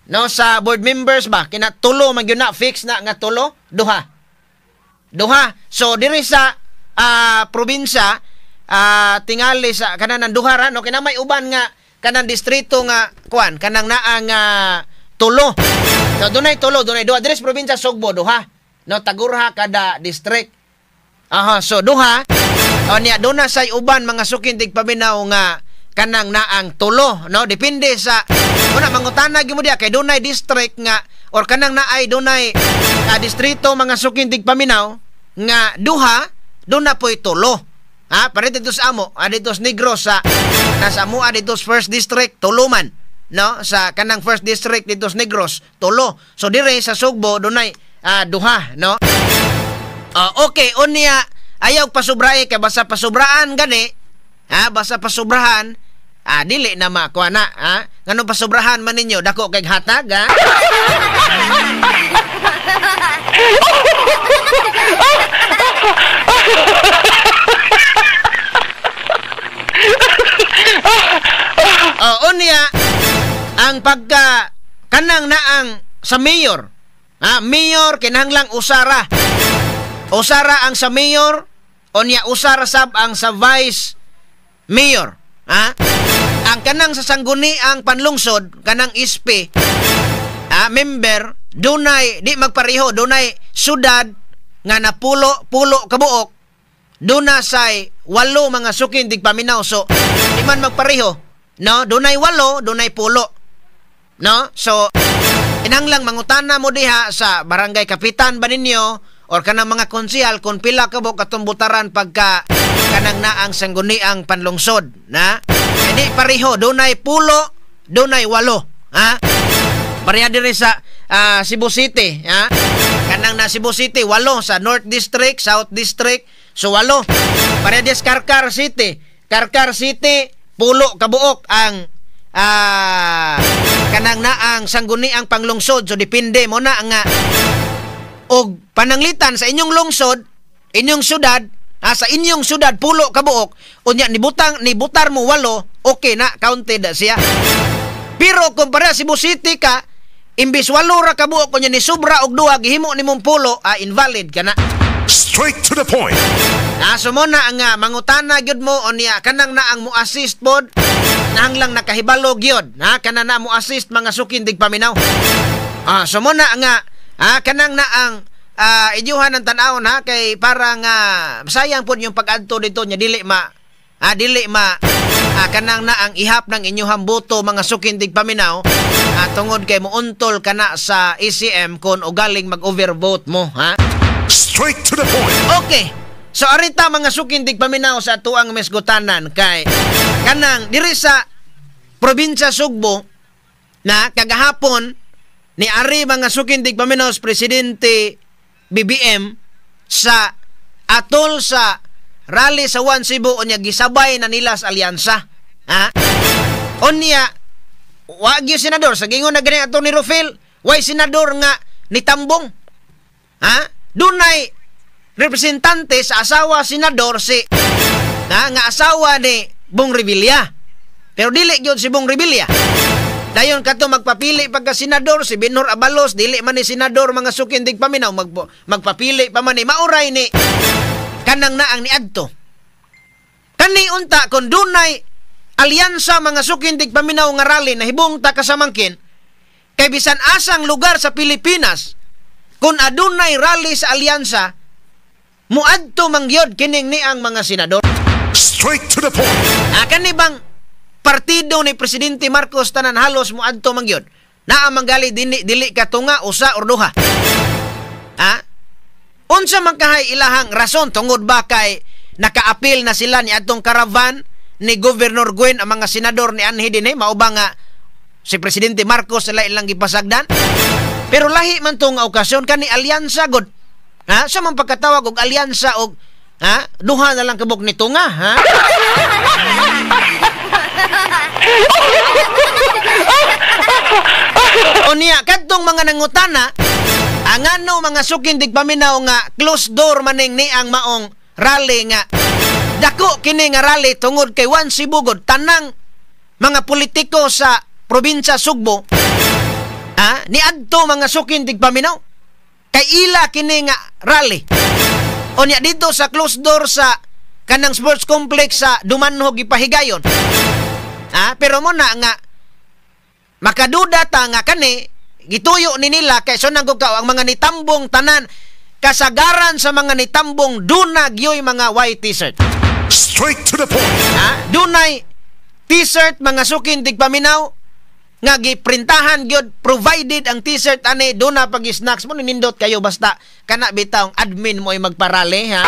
no? Sa board members ba kina tulo man gyud na, fix na nga tulo, duha. Duha. So diri sa probinsya, tingali sa kanan duha ra, no? Kina may uban nga kanang distrito nga kuan kanang naa nga tulo. So dunay tulo, dunay duha diri sa probinsya Sugbo duha, no? Tagurha kada district. Aha, so duha. O niya doon na say uban mga sukin tigpaminaw nga kanang naang tulo, no? Depende sa una mangutana gyud mo diha kay dunay district nga or kanang naay dunay distrito mga sukin tigpaminaw nga duha, doon na po'y tulo. Ha, pare dito sa amo, dito sa Negros sa nasa amoa dito sa first district tulo man, no? Sa kanang first district dito sa Negros tulo. So dire sa Sugbo dunay duha, no? Okay, unya ayaw pasubrae kay basta pasubraan gani, ha, basta pasubrahan, dili na makuha na, ha? Ngano pasubrahan man ninyo dako kay hatag, ha? Unya ang pagka kanang naang sa mayor, ha, mayor kinahanglang usara. Usara ang sa mayor, unya usara sab ang sa vice mayor, ha? Ang kanang sa sangguni ang panlungsod, kanang SP, ha, member, dunay di magpareho, dunay syudad nga napulo pulo kabuok, duna say 8 mga sukin tigpaminaw. So di man magpareho, no? Dunay 8, dunay pulo, no? So inanglang mangutana mo diha sa barangay kapitan ba ninyo or kanang mga konsehal kung pila ka buok atong butaran pagka kanang naang sangguniang panlungsod, na? Hindi pareho, dunay pulo, dunay 8, ha? Pareha diri sa Cebu City, ha? Kanang na Cebu City 8 sa North District, South District, so 8. Pareha des Carcar City. Carcar City pulo kabuok ang kanang naang sangguniang panglungsod. So depende mo na nga Og pananglitan sa inyong lungsod, inyong syudad, sa inyong syudad 10 ka buok, unya nibutar mo 8, okay na, counted siya. Pero kung para Cebu City ka, imbis 8 ra ka buok unya ni sobra og 2 gihimo nimong 10, invalid ka na. Straight to the point. So mo na nga mangutana gyud mo unya kanang na ang mo-assist pod nang lang nakahibalo gyud, ha, kana na mo-assist mga sukin dig paminaw. So mo na nga kanang na ang inyuhan ng tan-awon, ha, kay parang sayang pod yung pag-adto dito nya dili ma kanang na ang ihap ng inyuhang boto mga sukin dig paminaw, tungod kay muuntol kana sa ECM kon ugaling mag-overvote mo, ha. Straight to the point. Okay. So arita mga sukin dig paminaw sa tuang mesgutanan kay kanang diri sa probinsya Sugbo na kagahapon ni ari mga sukin dig paminaw sa Presidente BBM sa atol sa rally sa One Cebu unya gisabay na nila sa alyansa. Ha? Unya wa gyud senador sa gingon na gani ato ni Rufil, way senador nga nitambong. Ha? Dunay representante sa asawa senador si na nga asawa ni Bong Revilla. Pero dili gyud si Bong Revilla. Dayon kato magpapili pagka senador si Benhur Abalos, dili man ni senador mga sukin dig paminaw, magpapili pa man ni mauray ni kanang naang niadto. Kani unta kon dunay alyansa mga sukin dig paminaw nga rally na hibong ta kasamangkin kay bisan asang lugar sa Pilipinas kun adunay rally sa alyansa muadto mangyod kining niang mga senador. Straight to the point. Kani bang partido ni Presidente Marcos tanan halos muadto mangyod. Naa manggali dili dili katunga usa or duha. Ha? Unsa man kahay ilahang rason tungod ba kay nakaapil na sila ni atong caravan ni Governor Gwen ang mga senador ni anhi dinhi, mao ba nga si Presidente Marcos sila ilang gipasagdan? Pero lahi man tong okasyon kani alyansa god. Ha? Sa man pagkatawag og alyansa og ha? Duha na lang kabuk nito nga, ha? O niya, kadtong mga nangutana, ang ano mga sukin dig paminaw nga closed door maning ni ang maong rally nga dako kini nga rally tungod kay One Cebu god tanang mga politiko sa probinsya Sugbo, ha, niadto mga sukin dig paminaw kay ila kini nga rally. O niya dito sa closed door sa kanang sports complex sa Dumanhog gipahigayon. Ha, pero mo na nga makaduda ta nga kani gituyo ni nila kay so nanggukaw ang mga nitambong tanan kasagaran sa mga nitambong duna gyoy mga white t-shirt. Straight to the point. Ha? Dunay t-shirt mga sukin tigpaminaw nga giprintahan gyud provided ang t-shirt ani duna pag snacks mo nindot kayo basta kana bitaw admin mo ay magparale, ha.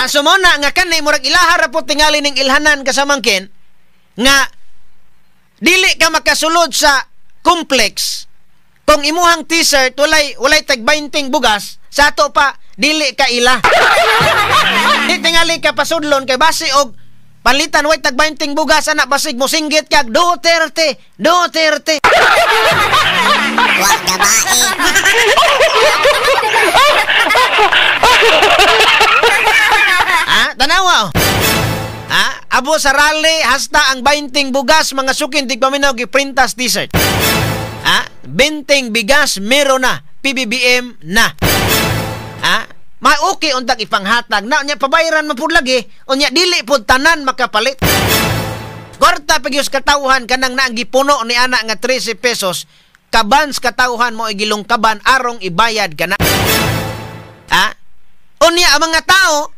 So mo na nga kani murag ilaha ra po tingali ning ilhanan kasamangkin nga dili ka makasulod sa complex kung imuhang t-shirt walay tag 20 bugas sa ato pa dili ka ila. Di tingali ka pasudlon kay base og palitan way tag 20 bugas ana basig mo singgit kag Duterte Duterte. Wa gabae. Ha, tanawa. Ha, abo sa rally hasta ang 20 bugas mga sukin dig paminaw giprintas t-shirt. Ha, 20 bigas meron na, PBBM na. Ha, ma okay untag ipanghatag na unya pabayaran man pud lagi unya dili pud tanan makapalit. Kwarta pagyus katawhan kanang naang gipuno ni ana nga 13 pesos kabans katawhan mo igilong kaban arong ibayad kana. Ha? Unya ang mga tao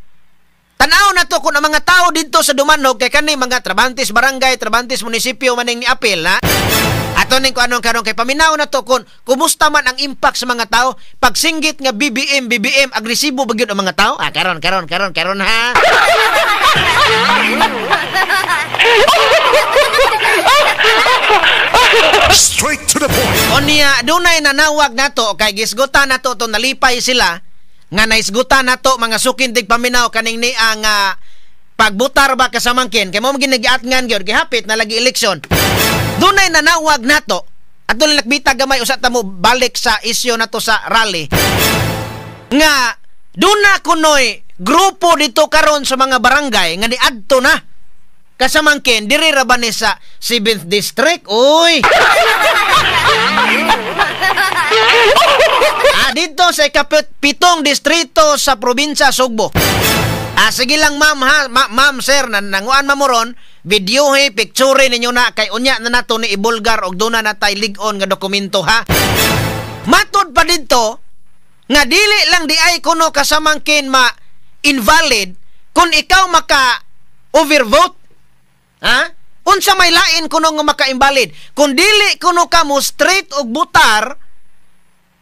tanaw na to kung ang mga tao dito sa Dumanhog kay kani mga trabantes barangay, trabantes munisipyo maning ni apil, ha? Ato ning kung anong karon kay paminaw na to kung kumusta man ang impact sa mga tao pagsinggit nga BBM BBM agresibo ba gyud ang mga tao? Ah, karon karon karon karon, ha. Straight to the point. Unya dunay nanawag nato kay gisgutan nato to nalipay sila nga naisgutan nato mga sukin dig paminaw kaning ni ang pagbutar ba kasamangkin kay mo ginagiatngan gyud gihapit na lagi eleksyon. Dunay nanawag nato Ato lang lakbita gamay usa ta mo balik sa isyu nato sa rally. Nga duna kunoy grupo dito karon sa mga barangay nga niadto na. Kasamangkin diri ra ba ni sa 7th District? Uy. Dito sa ikapitong distrito sa probinsya Sugbo. Sige lang ma'am ha, ma'am sir, nanguan mamoron, videohe, picture ninyo na kay unya na nato ni ibulgar og duna na tay lig-on nga dokumento ha. Matod pa didto nga dili lang di ay kuno kasamangkin ma invalid kung ikaw maka overvote. Ha? Unsa may lain kuno nga maka-invalid? Kung dili kuno ka mo straight og butar,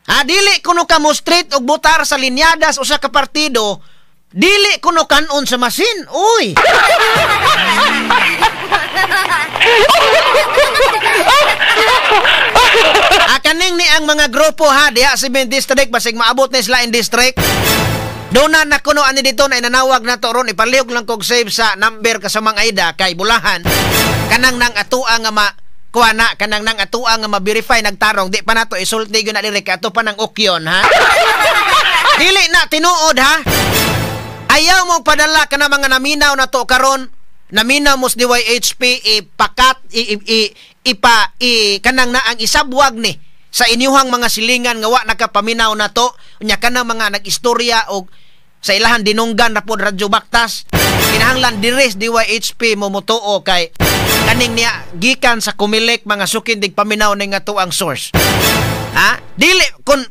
ha, dili kuno ka mo straight og butar sa linyadas usa ka partido, dili kuno kanon sa masin. Uy. Kaning ni ang mga grupo ha diha sa 7th District basig maabot na sila in district. Duna na kuno ani dito na inanawag na to ron, ipalihok lang kog save sa number kasamang Aida kay bulahan kanang nang atua nga ma kuha na kanang nang atua nga ma-verify nagtarong di pa nato isulti gyud na diri kay ato pa nang okyon ha. Dili na tinuod ha. Ayaw mo padala ka na mga naminaw na to karon, naminaw mo sa DYHP ipakat ipa kanang na ang isabwag ni sa inyuhang mga silingan nga wa nakapaminaw na to unya kanang mga nag-istorya og sa ilahan dinunggan na pod Radyo Baktas. Kinahanglan diri sa DYHP mo motuo kay kaning niya gikan sa Kumilik mga sukin dig paminaw ning ato ang source. Ha? Dili kun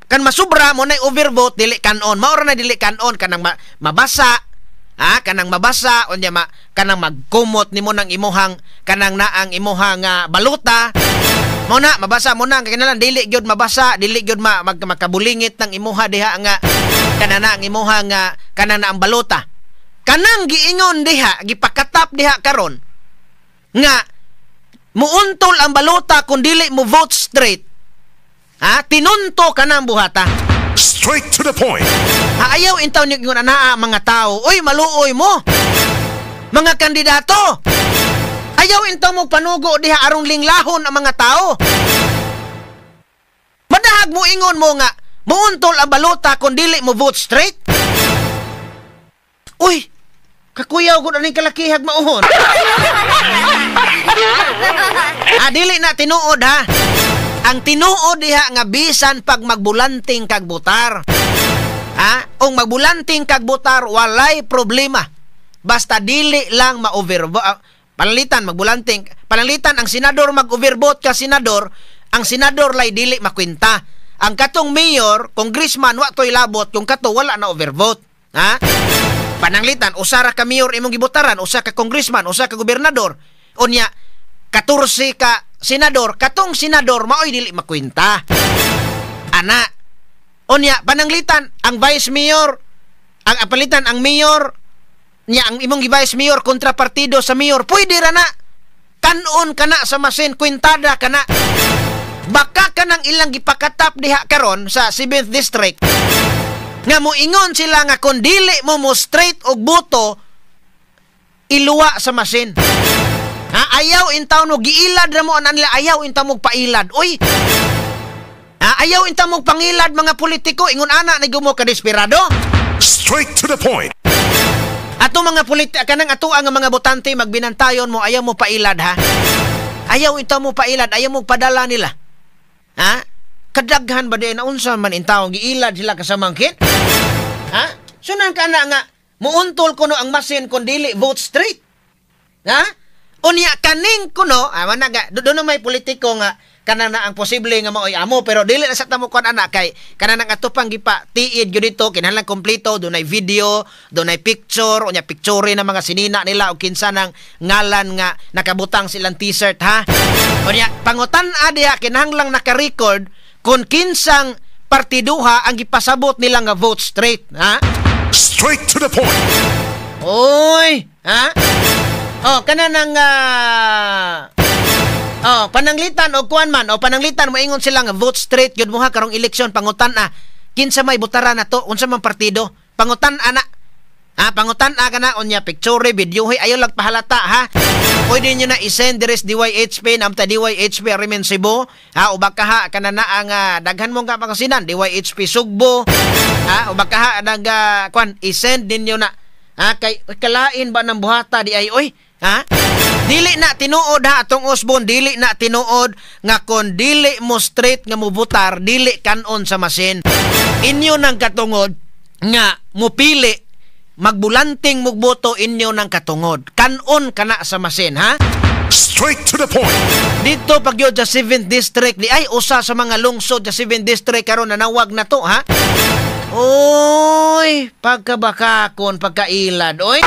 kan masubra mo nay overvote dili kanon. Mao ra na dili kanon kanang mabasa. Ha? Kanang mabasa unya kanang magkumot nimo nang imuhang kanang naang imuhang baluta. Mo na mabasa mo na kinahanglan dili gyud mabasa, dili gyud makabulingit nang imuha diha nga kanang ang imuha nga kanang na ang baluta. Kanang giingon diha, gipakatap diha karon nga muuntol ang baluta kung dili mo vote straight. Ha? Tinunto ka ng buhata. Straight to the point. Ha, ayaw intaw niyo ingon anaa mga tao. Uy, maluoy mo. Mga kandidato. Ayaw intaw mo panugo diha arong linglahon ang mga tao. Madahag mo ingon mo nga muuntol ang baluta kung dili mo vote straight. Uy, kakuyaw gud aning kalakihag mauhon. Dili na tinuod ha. Ang tinuod diha nga bisan pag magbulanting kag butar. Ha? Ung magbulanting kag butar walay problema. Basta dili lang ma-overvote. Panalitan magbulanting, panalitan ang senador mag-overvote ka senador, ang senador lay dili makwenta. Ang katong mayor, congressman wa toy labot kung kato wala na overvote. Ha? Pananglitan usa ra ka mayor imong gibutaran, usa ka congressman, usa ka gobernador. Unya 14 ka senador, katong senador maoy dili makwenta. Ana. Unya pananglitan ang vice mayor, ang apalitan ang mayor nya ang imong vice mayor kontra partido sa mayor, pwede ra na. Kanon kana sa masin, kwintada kana. Baka kanang ilang gipakatap diha karon sa 7th District nga moingon sila nga kung dili mo mo straight og boto iluwa sa masin. Ha, ayaw intaw mo giilad ra mo anan nila, ayaw intaw mo pailad. Uy. Ha, ayaw intaw mo pangilad mga politiko ingon ana ni gumo ka desperado. Straight to the point. Ato mga politiko kanang ato ang mga botante magbinantayon mo, ayaw mo pailad ha. Ayaw intaw mo pailad, ayaw mo padala nila. Ha? Kadaghan ba di na unsa man intaw giilad sila kasamangkin? Ha? Sunan ka na nga muuntol kuno ang masin kun dili vote straight. Ha? Unya kaning kuno, managa doon may politiko nga kanang na ang posible nga maoy amo pero dili na sa tamo kon anak kay kanang ang ato pang gipa tiid gyud dito kinahanglan kompleto, dunay video, dunay picture, unya picture na mga sinina nila og kinsa nang ngalan nga nakabutang silang t-shirt ha. Unya pangutan-a diha kinahanglan naka-record kung kinsang partiduha ang gipasabot nila nga vote straight ha. Straight to the point. Oy, ha? Oh, kanang oh, pananglitan og kuan man o pananglitan moingon sila nga vote straight gyud mo ha karong eleksyon pangutan-a kinsa may butara na to, unsa man partido, pangutan-a na. Ha, pangutan-a ka na unya picture, video, ayaw lang pahalata ha. Pwede nyo na i-send diri sa DYHP, namta DYHP Arimen Cebu, ha, o baka ha kanana ang daghan mong kapangasinan, DYHP Sugbo, ha, o baka ha nag kwan, i-send ninyo na. Ha, kay kalain ba ng buhata di ay oy, ha? Dili na tinuod ha atong usbon, dili na tinuod nga kon dili mo straight nga mubutar, dili kanon sa masin. Inyo nang katungod nga mupili magbulanting mugboto, inyo ng katungod. Kanon kana sa masin, ha? Straight to the point. Dito pag yun sa 7th District, di ay usa sa mga lungsod sa 7th District karon nanawag na to, ha? Oy, pagkabakakon, pagkailad, oy.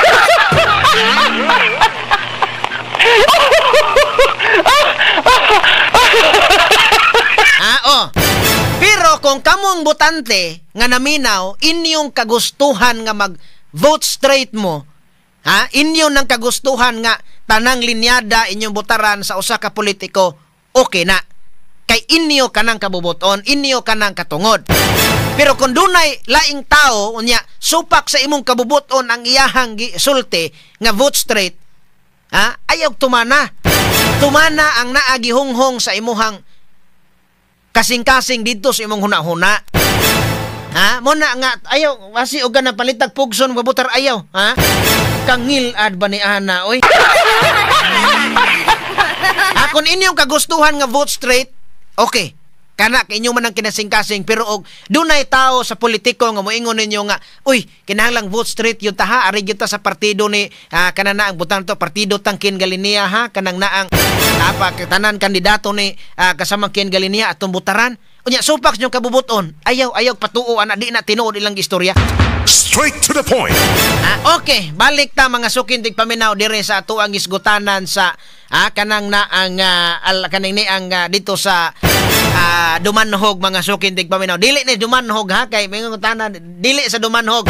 Ah, oh. Pero kung kamong botante nga naminaw, inyong kagustuhan nga mag vote straight mo, ha? Inyo nang kagustuhan nga tanang linyada inyong botaran sa usa ka politiko, okay na. Kay inyo kanang kabuboton, inyo kanang katungod. Pero kung dunay laing tao unya supak sa imong kabubuton ang iyahang gisulti nga vote straight, ha? Ayaw tumana. Tumana ang naagihunghong sa imuhang kasing-kasing didto sa imong hunahuna. Ha? Muna nga ayaw asi og na palitag pugson mabutar ayaw, ha? Kangilad ba ni ana oy? Ha, kung inyong kagustuhan nga vote straight, okay. Kana kay inyo man ang kinasing-kasing, pero og dunay tao sa politiko nga moingon ninyo nga, uy, kinahanglang vote straight yun ta ha, ari gyud ta sa partido ni kana na ang butang to, partido tang Ken Galinia ha, kanang naang apa tanan kandidato ni kasamang Ken Galinia atong butaran. Unya supak nyo kabubuton. Ayaw, ayaw patuo ana, di na tinuod ilang istorya. Straight to the point. Okay, balik ta mga sukin tigpaminaw dire sa ato ang isgutanan sa kanang na ang kanang ni ang dito sa Dumanhog mga sukin tigpaminaw. Dili ni Dumanhog ha, kay may ngutanan dili sa Dumanhog.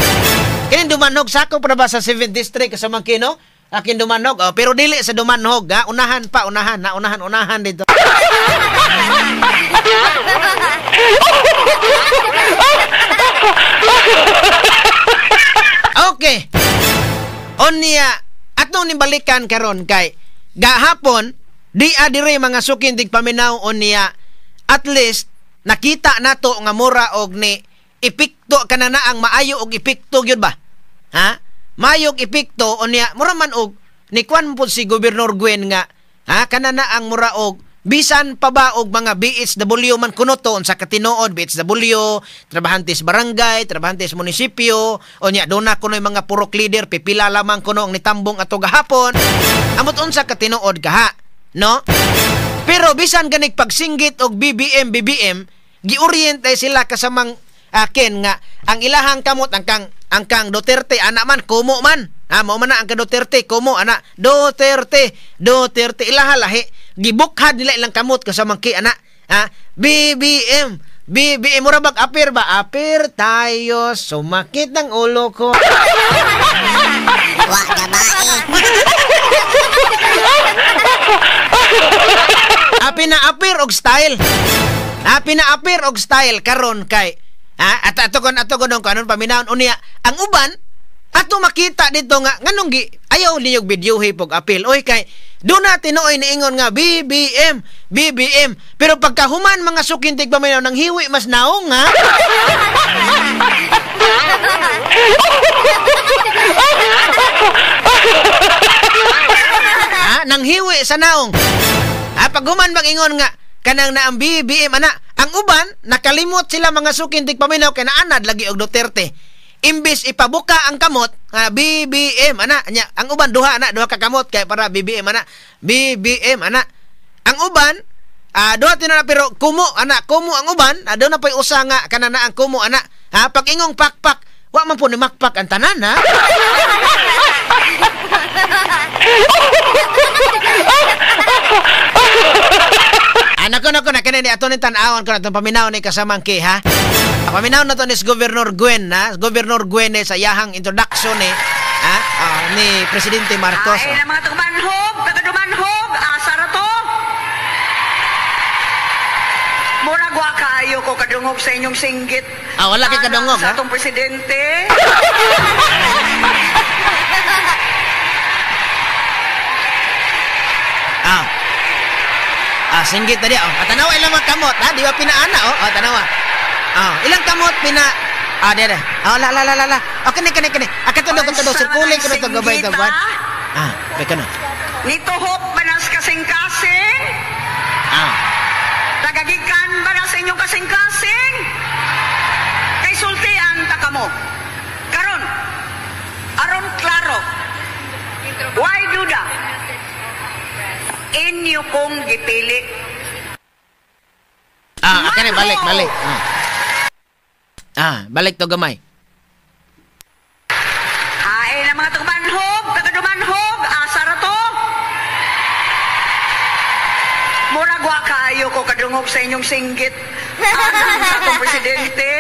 Kini Dumanhog sakop ra ba sa 7th District sa Kino? Akin Dumanhog, oh, pero dili sa Dumanhog ha, unahan pa, unahan na, unahan, unahan dito. Okay. Onya atong nibalikan karon kay gahapon di adire mga sukin tigpaminaw onya at least nakita nato nga mura og ni epekto kana na ang maayo og epekto gyud ba? Ha? Maayo og epekto onya mura man og ni kwan pud si Gobernador Gwen nga ha kana na ang mura og bisan pa ba og mga BHW man kuno to unsa ka tinuod BHW, trabahantes barangay, trabahantes munisipyo, unya duna kuno mga purok leader, pipila lamang kuno ang nitambong ato gahapon. Amot unsa ka tinuod kaha, no? Pero bisan ganig pagsinggit og BBM BBM, giorient ay sila kasamang akin nga ang ilahang kamot ang kang Duterte ana man kumo man. Ha, mao man na ang ka Duterte kumo ana Duterte Duterte ilaha lahi gibukhad nila ilang kamot kasamang ki ana ha BBM BBM mura bag apir ba, apir tayo sumakit ang ulo ko. Wa gabae. Api na apir og style. Api na apir og style karon kay ha at ato kon kanon paminawon unya ang uban ato makita dito nga nganong gi ayaw niyo videohe pog apil oy kay do na tinuoy niingon nga BBM BBM pero pagkahuman mga sukin tigpaminaw nang hiwi mas naong ha. Ha nang hiwi sa naong ha paghuman mag-ingon nga kanang na ang BBM ana ang uban nakalimot sila mga sukin tigpaminaw kay naanad lagi og Duterte. Imbis ipabuka ang kamot BBM ana nya ang uban duha ana duha ka kamot kay para BBM ana BBM ana ang uban duha tinuod pero kumo ana kumo ang uban do na pay usa nga kanana ang kumo ana ha pag ingong pakpak wa man po ni makpak ang tanan ha. Nako nako na kini ato ning tan-awon kon atong paminaw ni kasamang ki ha. Paminaw na to ni Governor Gwen ha. Governor Gwen sa iyahang introduction ni ha ni Presidente Marcos. Ay, mga taga-Dumanhog, taga-Dumanhog, asa ra to? Murag wa kaayo ko kadungog sa inyong singgit. Ah, wala kay kadungog sa atong presidente. Singgit na diya, oh. Tanawa ilang mga kamot, ha? Di ba pinaana, oh? Oh, tanawa. Oh, ilang kamot pina... Ah, diya, diya. Oh, la, la, la, la, la. Oh, kani, kani, kani. Ah, katunog, katunog. Sirkuling, katunog, gabay, gabay. Ah, may kano. Nituhop ba nas kasing-kasing? Ah. Tagagikan ba na sa inyong kasing-kasing? Kay sultian ta kamo. Karon, aron klaro. Why duda? Inyo kong gipili. Ah, kani balik, balik. Ah. Ah, balik to gamay. Hain ang mga tugmanhog, tagadumanhog, asa ra to? Murag wa kaayo ko kadungog sa inyong singgit. Alang sa atong presidente.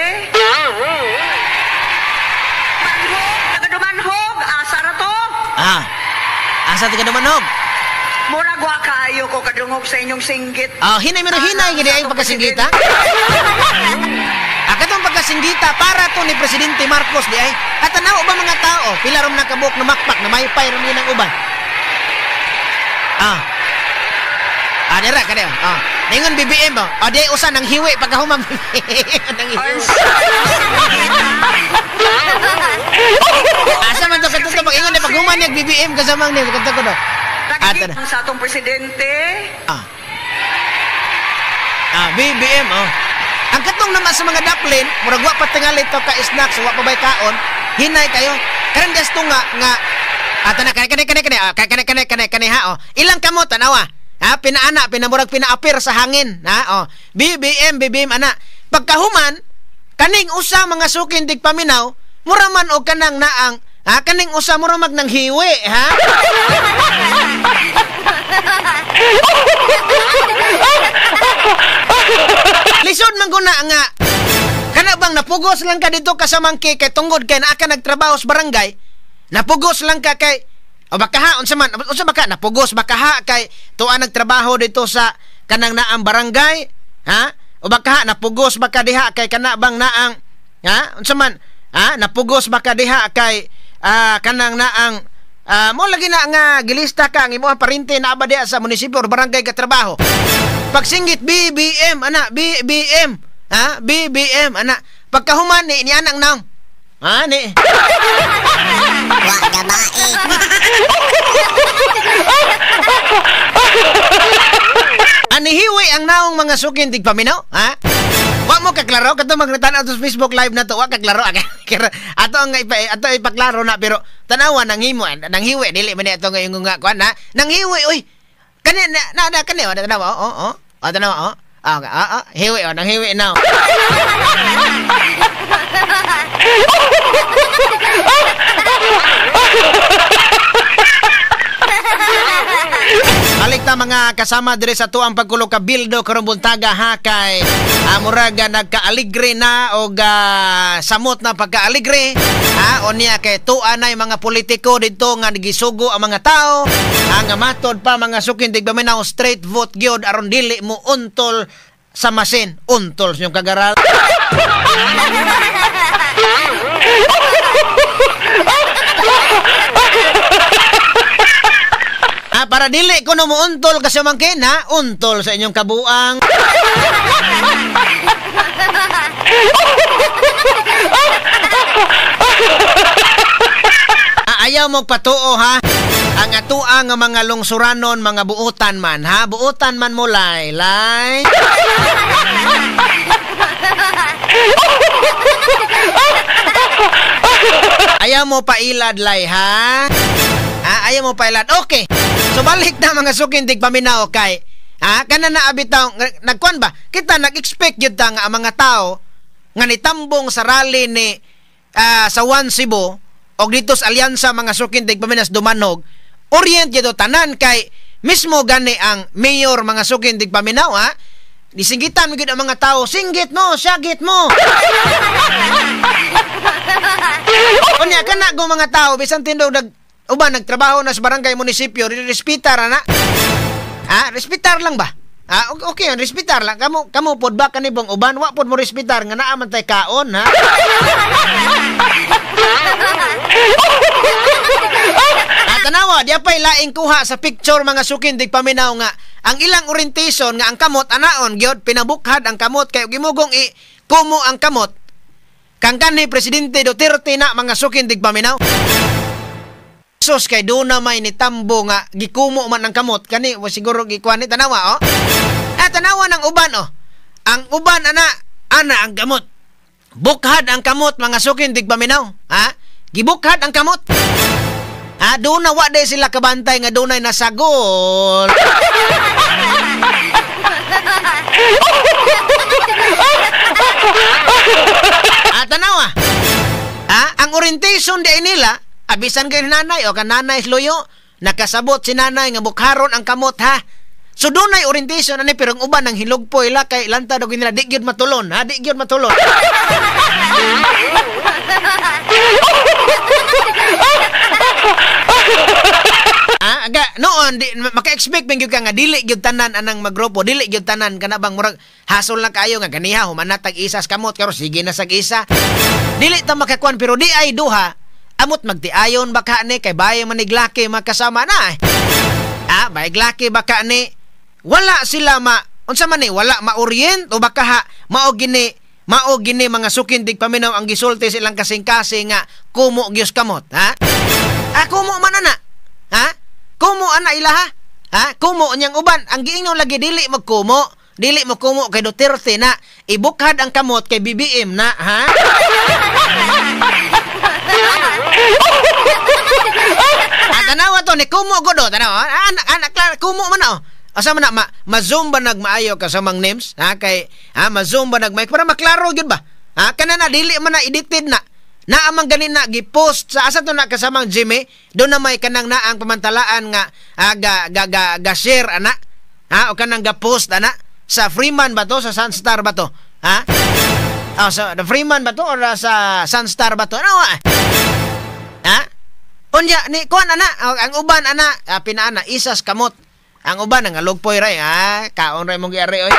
Manhog, tagadumanhog, asa ra to? Ah. Asa tagadumanhog? Murag wa kaayo ko kadungog sa inyong singgit. Ah, hinay mero hinay gid ay pagkasinggita. Ah, katong pagkasinggita para to ni Presidente Marcos di ay. At tanaw ba mga tao, pila rom nakabuok na makpak na maypay rom ng uban. Ah. Ah, dira kani. Ah, ningon BBM ba? Ah, di usa nang hiwi pagkahuman. Nang hiwi. Asa man to kadto mag-ingon ni paghuman niya BBM kasamang ni kadto ko do. Tagagikan sa atong presidente. Ah. Ah, BBM, oh. Ang katong naman sa mga daplin, murag wa pa tingali to ka snacks, wa pa bay kaon, hinay kayo. Karon gasto nga nga na kani kani kani kani kani kani kani ha, oh. Ilang kamo tanawa? Ha, pinaana, pinamurag pinaapir sa hangin, ha, oh. BBM BBM ana. Pagkahuman kaning usa mga sukin tigpaminaw, mura man og kanang naang, ha, kaning usa mura mag nang hiwi, ha? Lisod man guna nga kana bang napugos lang ka dito kasamangki kay tungod kay naa ka nagtrabaho sa barangay, napugos lang ka kay o baka ha unsa man unsa baka napugos baka ha kay tuwa nagtrabaho dito sa kanang naang barangay, ha? O baka ha napugos baka diha kay kana bang naang, ha? Unsa man, ha? Napugos baka diha kay kanang naang mo lagi na nga gilista ka ang imong parente na ba diha sa munisipyo or barangay ka trabaho. Pagsinggit BBM ana, BBM, ha? BBM ana. Pagkahuman ni ni anang naong. Ha ni. Wa gabae. Ani hiwi ang naong mga sukin tigpaminaw, ha? Wa mo kaklaro kadto magtan-aw sa Facebook live na to, wa kaklaro. Ato ang ato ipaklaro na pero tanawa nang himo nang hiwi dili man ato nga nga kuan ha. Nang hiwi oy. Kani na na kani oh tanawa oh oh. Oh tanawa oh. Ah ah hiwi oh nang hiwi now. Balik ta mga kasama dire sa tuang pagkulo kabildo karong buntaga ha kay murag nagkaaligre na og samot na pagkaaligre ha unya kay tua nay mga politiko didto nga gisugo ang mga tao nga matod pa mga sukin tigpaminaw straight vote gyud aron dili mo untol sa masin untol sa inyong kagaral. Ah, para dili ko no muuntol kasi mangkin ha, untol sa inyong kabuang. Ah, ayaw mo patuo ha. Ang atua nga mga lungsuranon, mga buutan man ha, buutan man mo lay, lay. Ayaw mo pailad lay ha. Ah, ayaw mo pailad. Okay. So balik na mga sukin tigpaminaw kay ha kana na abitaw nagkuan ba kita nag-expect gyud ta nga ang mga tao nga nitambong sa rally ni sa One Cebu og dito sa alyansa mga sukin tigpaminaw Dumanhog orient gyud tanan kay mismo gani ang mayor mga sukin tigpaminaw ha disinggitan gyud ang mga tao singgit mo syagit mo. Unya kana go mga tao bisan tindog nag uban nagtrabaho na sa barangay munisipyo, respetar na. Ha, respetar lang ba? Ha, okay, respetar lang. Kamo kamo pod ba kani bang uban wa pod mo respetar nga naa man tay kaon ha. Tanawa, di pa'y laing kuha sa picture mga sukin dig paminaw nga ang ilang orientation nga ang kamot anaon gyud pinabukhad ang kamot kay gimugong i kumo ang kamot kang kanhi Presidente Duterte na mga sukin dig paminaw. Sus kay doon na may nitambo nga gikumo man ang kamot kani siguro gikuan ni tanawa oh. Tanawa ng uban oh. Ang uban ana ang kamot. Bukhad ang kamot mga sukin dig paminaw, ha? Gibukhad ang kamot. Ha, doon na wa day sila kabantay nga doon ay nasagol. Tanawa. Ha, ang orientation di nila, abisan kay nanay o kan nanay luyo, nakasabot si nanay nga bukharon ang kamot ha. So doon ay orientation ani pero ang uban ang hilugpoy la kay lanta daw nila di gyud matulon, ha, di gyud matulon. Aga noon di maka-expect man gyud ka nga dili gyud tanan anang magrupo, dili gyud tanan kana bang murag hasol na kaayo nga ganiha humanatag isas kamot karon sige na sag isa. Dili ta makakuan pero di ay duha amot magtiayon baka ni kay baye maniglaki makasama na. Baye baka ni wala sila ma unsa man ni wala ma-orient o baka ha mao gini mga sukin dig paminaw ang gisulti silang kasing-kasing nga kumo gyud kamot ha. Kumo man ana. Ha? Kumo ana ilaha? Ha? Kumo niyang uban ang giingnon lagi dili magkumo. Dili mo kumo kay Duterte na ibukhad ang kamot kay BBM na ha. Tanawa to ni kumo gud oh tanawa. Anak kumo man oh. Asa man na ma-zoom ba nagmaayo ka sa mang names ha kay ha ma-zoom ba nagmaayo para maklaro gyud ba? Ha kana na dili man na edited na. Naamang ganin na gipost sa asa to na kasamang Jimmy do na may kanang naang pamantalaan nga ga share ana ha o kanang ga post ana sa Freeman ba to sa Sunstar ba to ha? Sa the Freeman ba to or sa Sunstar ba to ano ha? Unya ni kuan ana ang uban ana pinaana isas kamot ang uban ang alugpoy ray ha kaon ray mong giari oy.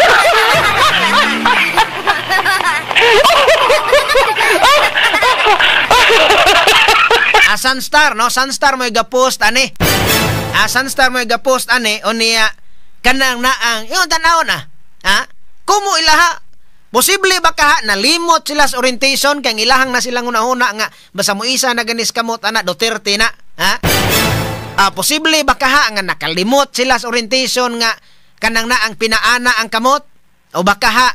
Sunstar no, Sunstar mo ga-post ani. Sunstar mo ga-post ani unya kanang naang yung tan-awon na. Ha? Kumo ilaha. Posible ba ka nalimot sila sa orientation kay ilahang na silang una-una nga basta mo isa na ganis kamot ana Duterte na, ha? Posible ba ka nga nakalimot sila sa orientation nga kanang naang pinaana ang kamot o baka ha?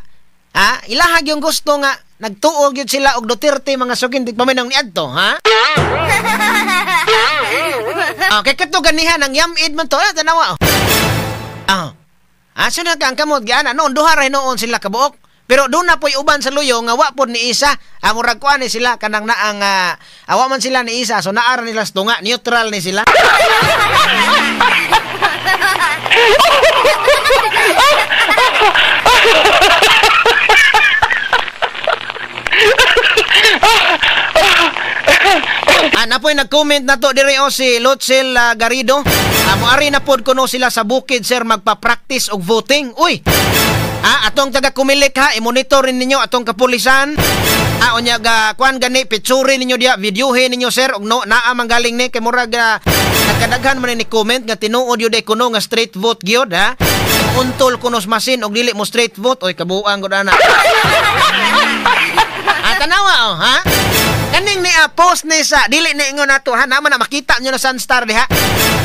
Ilahag yung gusto nga nagtuo gyud sila og Duterte mga sukin dig paminaw niadto ha. Okay kato ganihan ang yamid man to tanawa. Asa na ka ang kamot giana noon duha ra noon sila kabuok pero doon na po'y uban sa luyo nga wa pod ni isa murag kuan ni sila kanang naang awa man sila ni isa so naara nila sa tunga neutral ni sila. Napoy nag-comment na to diri o si Lutzel Garrido. Moari na pod kuno sila sa bukid sir magpa-practice og voting. Uy. Atong taga Kumilik ha, i-monitor ninyo atong kapulisan. Unya ga kuan gani picture ninyo diya, videohin ninyo sir og no naa man galing ni kay murag nagkadaghan man ni comment nga tinuod gyud ay kuno nga straight vote gyud ha. Untol kuno sa masin og dili mo straight vote oy kabuang gud ana. Tanawa oh ha. Kaning ni post ni sa dili ni ingon nato ha naman na makita nyo na Sunstar diha.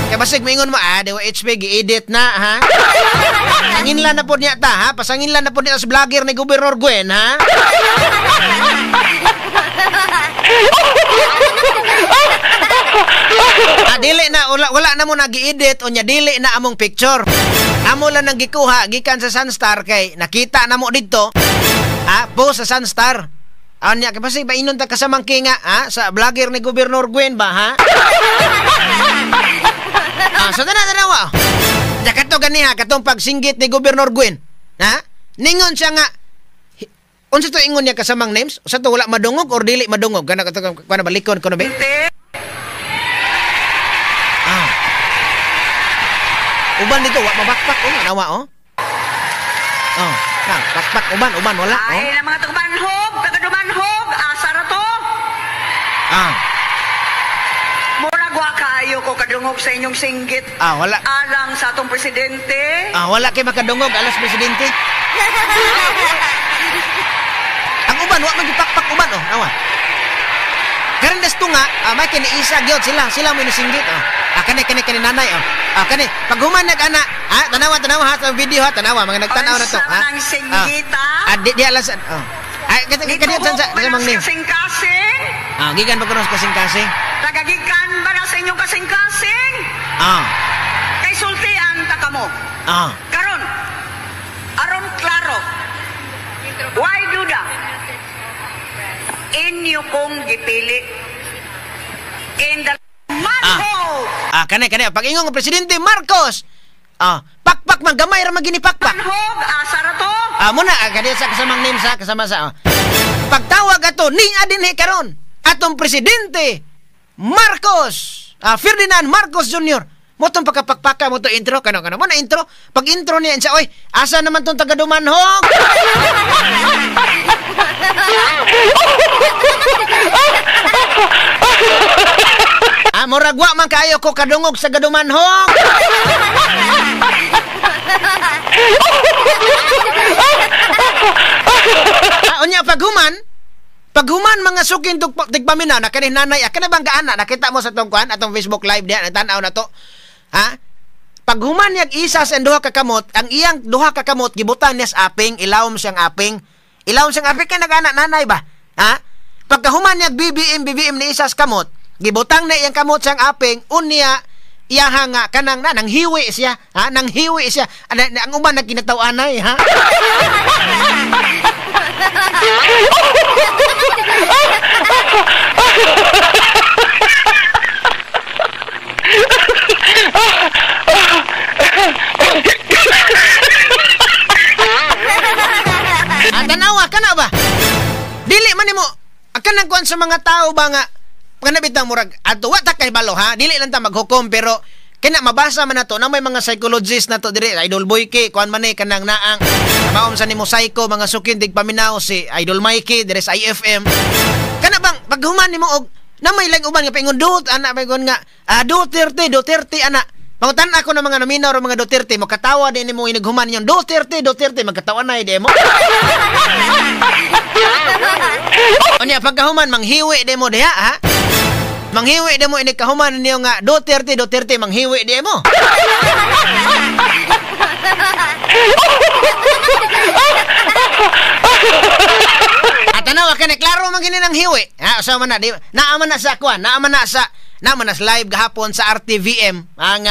Kay basig moingon mo DOHP gi-edit na ha. Panginlan na pod niya ta ha, pasanginlan na pod niya sa vlogger ni Gobernador Gwen ha. Dili na wala na mo nagi-edit unya dili na among picture. Amo lang nang gikuha gikan sa Sunstar kay nakita na mo didto. Ha, post sa Sunstar. Anya kay basig mainon ta kasamang kinga ha sa vlogger ni Gobernador Gwen ba ha? So tanawa. Ja kato ganiha katong pagsinggit ni Gobernador Gwen. Ha? Ningon siya nga unsa to ingon niya kasamang names? Usa to wala madungog or dili madungog? Kana kato kana balikon kuno be? Uban dito wa mabakpak oh nawa oh. Oh, kang bakpak uban wala oh. Ay na mga tugmanhog, tagadumanhog, asa ra to? Murag wa kaayo ko kadungog sa inyong singgit. Ah, wala. Alang sa atong presidente. Ah, wala kay makadungog alas presidente. Ang uban wa man gipakpak uban oh, awa. Karon dasto nga, may kiniisa gyud sila, sila mo nisinggit oh. Ah, kani kani kani nanay oh. Ah, kani paghuman nag-ana, ah, tanawa tanawa ha sa video ha, tanawa mga nagtanaw na to, ha. Unsa man ang singgita? Ah, di di alas oh. Ay, kani kani sa sa mang name. Kasing-kasing? Ah, gikan pa kuno sa kasing-kasing. Tagagikan ba na sa inyong kasing-kasing? Ah. Kay sulti ang takamo. Ah. Karon, aron klaro. Why duda? Inyo kong gipili in the manhole. Ah, kani kani pag ingon ng presidente Marcos. Ah, pakpak man gamay ra man gini pakpak. Manhog, asa ra to? Ah, muna kani sa kasamang name sa kasama sa. Pagtawag ato ni adinhi karon atong presidente Marcos, Ferdinand Marcos Jr. Motong pagkapakpaka mo to intro kano kano mo na intro. Pag intro niya siya, oy, asa naman tong taga Dumanhog? Ah, murag wa man kaayo ko kadungog sa Gadumanhog. Ah, unya paghuman mga sukin tigpaminaw na kaning nanay, kana bang gaana nakita mo sa tong kuan atong Facebook live diha nagtan-aw na to. Ha? Paghuman niyag isa sa duha ka kamot, ang iyang duha ka kamot gibutang niya sa aping, ilawom siyang aping. Ilawom siyang aping kay nag-ana nanay ba? Ha? Pagkahuman niyag BBM BBM ni isa sa kamot, gibutang na iyang kamot siyang aping, unya iyaha nga kanang na nanghiwi siya, ha? Nanghiwi siya. Ang uban nagkinataw-anay, ha? Ah, tanawa ka na ba? Dili man nimo kanang kuan sa mga tao ba nga kanabitang murag adto wa ta kay balo ha, dili lang ta maghukom pero kina mabasa man nato na may mga psychologist na to diri, Idol Boyke kuan man ni kanang naang maom sa nimo psycho mga sukin tigpaminaw si Idol Mikey diri sa IFM. Kana bang paghuman nimo og na may lang uban nga paingon dut ana paingon nga Duterte Duterte ana. Mangutan ako ng mga naminaw o mga Duterte, makatawa din mo inighuman yung Duterte, Duterte, magkatawa na hindi mo. Unya, pagkahuman, manghiwi di mo diha, ha? Manghiwi di mo inigkahuman niyo nga Duterte, Duterte, manghiwi di mo. At tanawa ka na, klaro man gini ng hiwi. Ha, so man na, di, naaman na sa kuan, naaman na sa live gahapon sa RTVM. Ang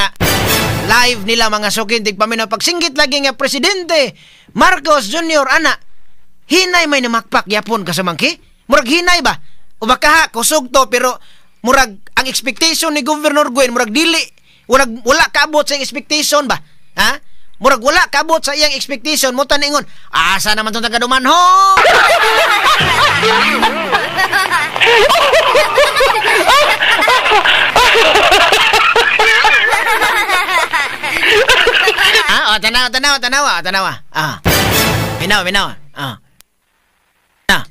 live nila mga sukin tigpaminaw pagsinggit lagi nga presidente Marcos Jr. ana hinay may namakpak yapon kasamangki. Murag hinay ba? O baka ha, kusog to pero murag ang expectation ni Governor Gwen murag dili murag wala kaabot sa expectation ba? Ha? Murag wala kaabot sa iyang expectation mo taningon asa naman tong taga Dumanhog? Ah, oh, tanawa, tanawa, tanawa, tanawa. Ah. Minaw, minaw. Ah. Ah.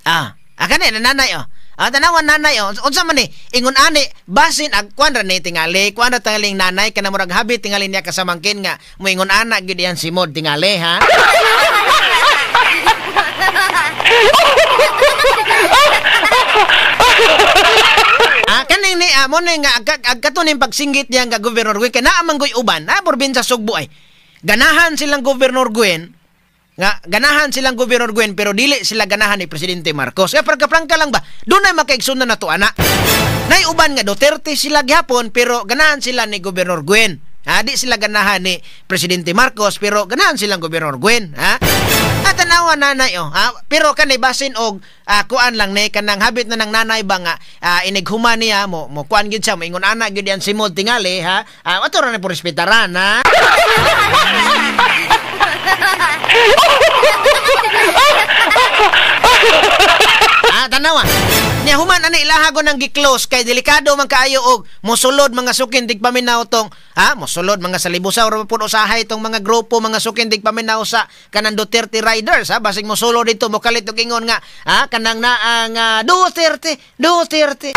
Ah. Ah, kani nanay oh. Ah, tanawa nanay oh. Unsa man ni? Ingon ani basin ag kuan ra ni tingali, kuan ra tingaling nanay kana murag habi tingali niya kasamangkin nga moingon ana gyud yan si Mod tingali ha. Ah, kaning ni mo ni nga ag katuning pagsinggit niya nga Governor Gwen kay naa man goy uban, na probinsya Sugbo ay. Ganahan silang Governor Gwen nga ganahan silang Governor Gwen pero dili sila ganahan ni Presidente Marcos. Eh prangka-prangka lang ba? Dunay makaigsoon na nato ana. Nay uban nga Duterte sila gihapon pero ganahan sila ni Governor Gwen. Ha, di sila ganahan ni Presidente Marcos pero ganahan silang Governor Gwen, ha? At tanawa nanay oh, ha? Pero kanay basin og kuan lang ni kanang habit na ng nanay ba nga inighuman niya mo mo kuan gid siya moingon ana gid yan si Mod tingali, ha? Ato ra na po respetaran, ha? Ah, tanawa. Nya human ani ilaha ko nang gi-close kay delikado man kaayo og mosulod mga sukin tigpaminaw tong ha, mosulod mga salibusaw ra pud usahay tong mga grupo mga sukin tigpaminaw sa kanang Duterte Riders, ha, basig mosulod dito mokalit og ingon nga ha, kanang naa nga Duterte, Duterte.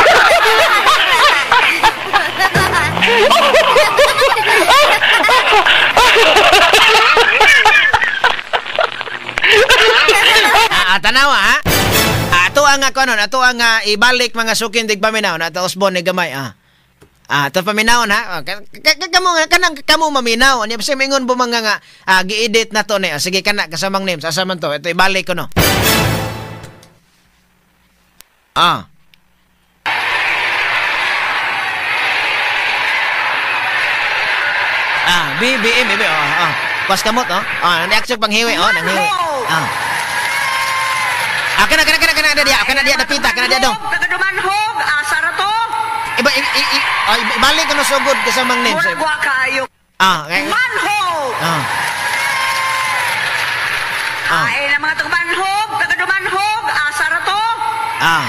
ang kuanon, ato ang ibalik mga sukin tigpaminaw na ato usbon ni gamay ah. Ah, to paminawon ha. Kamo kanang kamo maminaw. Nya basta mingon po mga nga gi-edit na to ni. Ah, sige kana kasamang names asa man to. Ito ibalik ko no. Ah. Ah, B B M B oh, ah. Pas kamot oh. Ah, ni-action panghiwi oh, nanghiwi. Ah. Ah, kana kana kana kana dia, kana dia dapita, kana dia dong. Tagadumanhog, asa ra to? Iba i, i, i, ibalik ko no sugod kasamang names. Murag wa kaayo. Ah, okay. Manhog. Ah. Ah. Ay na mga tagamanhog, tagadumanhog, asa ra to? Ah.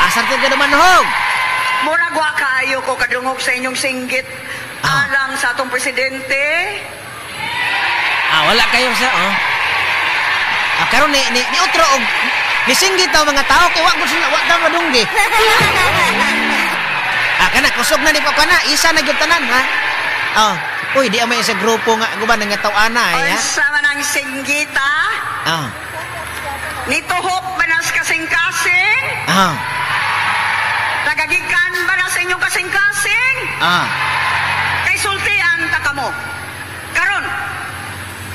Asa to tagadumanhog? Murag wa kaayo ko kadungog sa inyong singgit. Ah. Alang sa atong presidente. Ah, wala kayo sa oh. Ah, karon ni otro og nisinggit ang mga tao kay wa gud sila, wa ta madunggi. Ah, kana kusog na ni pa kana, isa na gyud tanan ha. Oh, uy, di amay sa grupo nga guban nga taw-ana ay ha. Unsa man ang singgita? Ah. Nituhop ba nas kasing-kasing? Ah. Tagagikan ba na sa inyong kasing-kasing? Ah. Kay sultian ta kamo. Karon,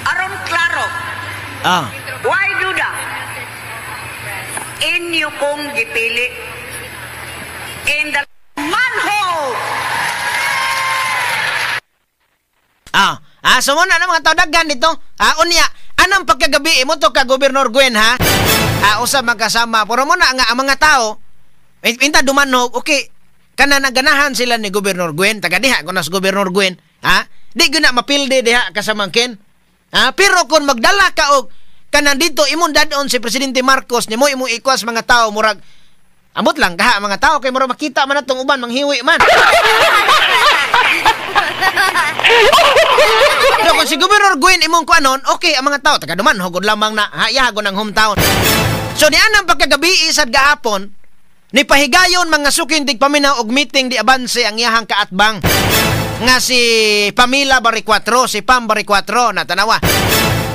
aron klaro. Ah. Why do that? Inyo kong gipili in the manhole. Ah, ah, so muna na mga tao daghan dito. Ah, unya, anang pagkagabi mo to ka Gobernador Gwen ha? Ah, usab magkasama. Pero muna nga ang mga tao inta dumanhog, okay, kana naganahan sila ni Gobernador Gwen, taga diha kuno sa Gobernador Gwen, ha? Di gyud na mapildi diha kasamangkin. Ha? Pero kung magdala ka og kanang dito imong dadon si Presidente Marcos nimo imong ikwas mga tao murag amot lang kaha mga tao kay murag makita man atong uban manghiwi man. Pero kung si Gobernador Gwen imong kuanon, okay ang mga tao taga dumanhog lamang na hayagon ang hometown. So nianang pagkagabi sad gahapon ni pahigayon mga sukin tigpaminaw og meeting di abanse ang iyahang kaatbang nga si Pamela Baricuatro, si Pam Baricuatro na tanawa.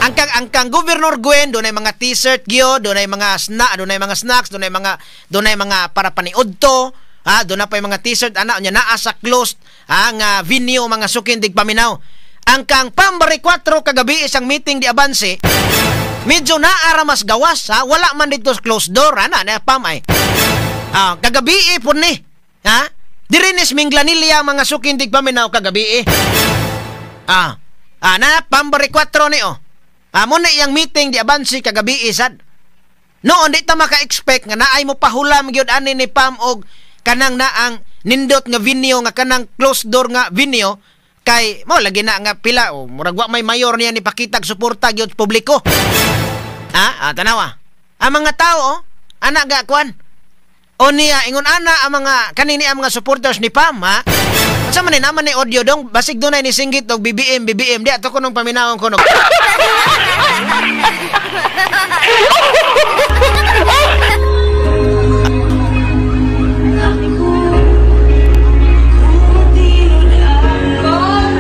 Ang kang Gobernador Gwen dunay mga t-shirt gyo, dunay mga snack, dunay mga snacks, dunay mga para paniudto, ha, dunay pa mga t-shirt ana nya naa sa closed ha nga venue mga sukin tigpaminaw. Ang kang Pam Baricuatro kagabi isang meeting di abanse, medyo naa ra mas gawas ha, wala man dito sa closed door ana na Pam ay. Ah, kagabi pud ni. Ha? Diri ni Minglanilla mga sukin tigpaminaw kagabi. Ah, ah na Pam Baricuatro ni oh. Ah, mo na iyang meeting di abansi kagabi sad. Noon di ta maka-expect nga naay mo pahulam gyud ani ni Pam og kanang naang nindot nga venue nga kanang closed door nga venue kay mo lagi na nga pila oh, murag wa may mayor niya ni pakitag suporta gyud publiko. Ah, ah tanawa. Ang mga tao oh, ana ga kuan. O niya ingon ana ang mga kanini ang mga supporters ni Pam ha. Unsa man ni naman ni audio dong basig dunay ni singgit og BBM BBM di ato kunong paminawon kuno.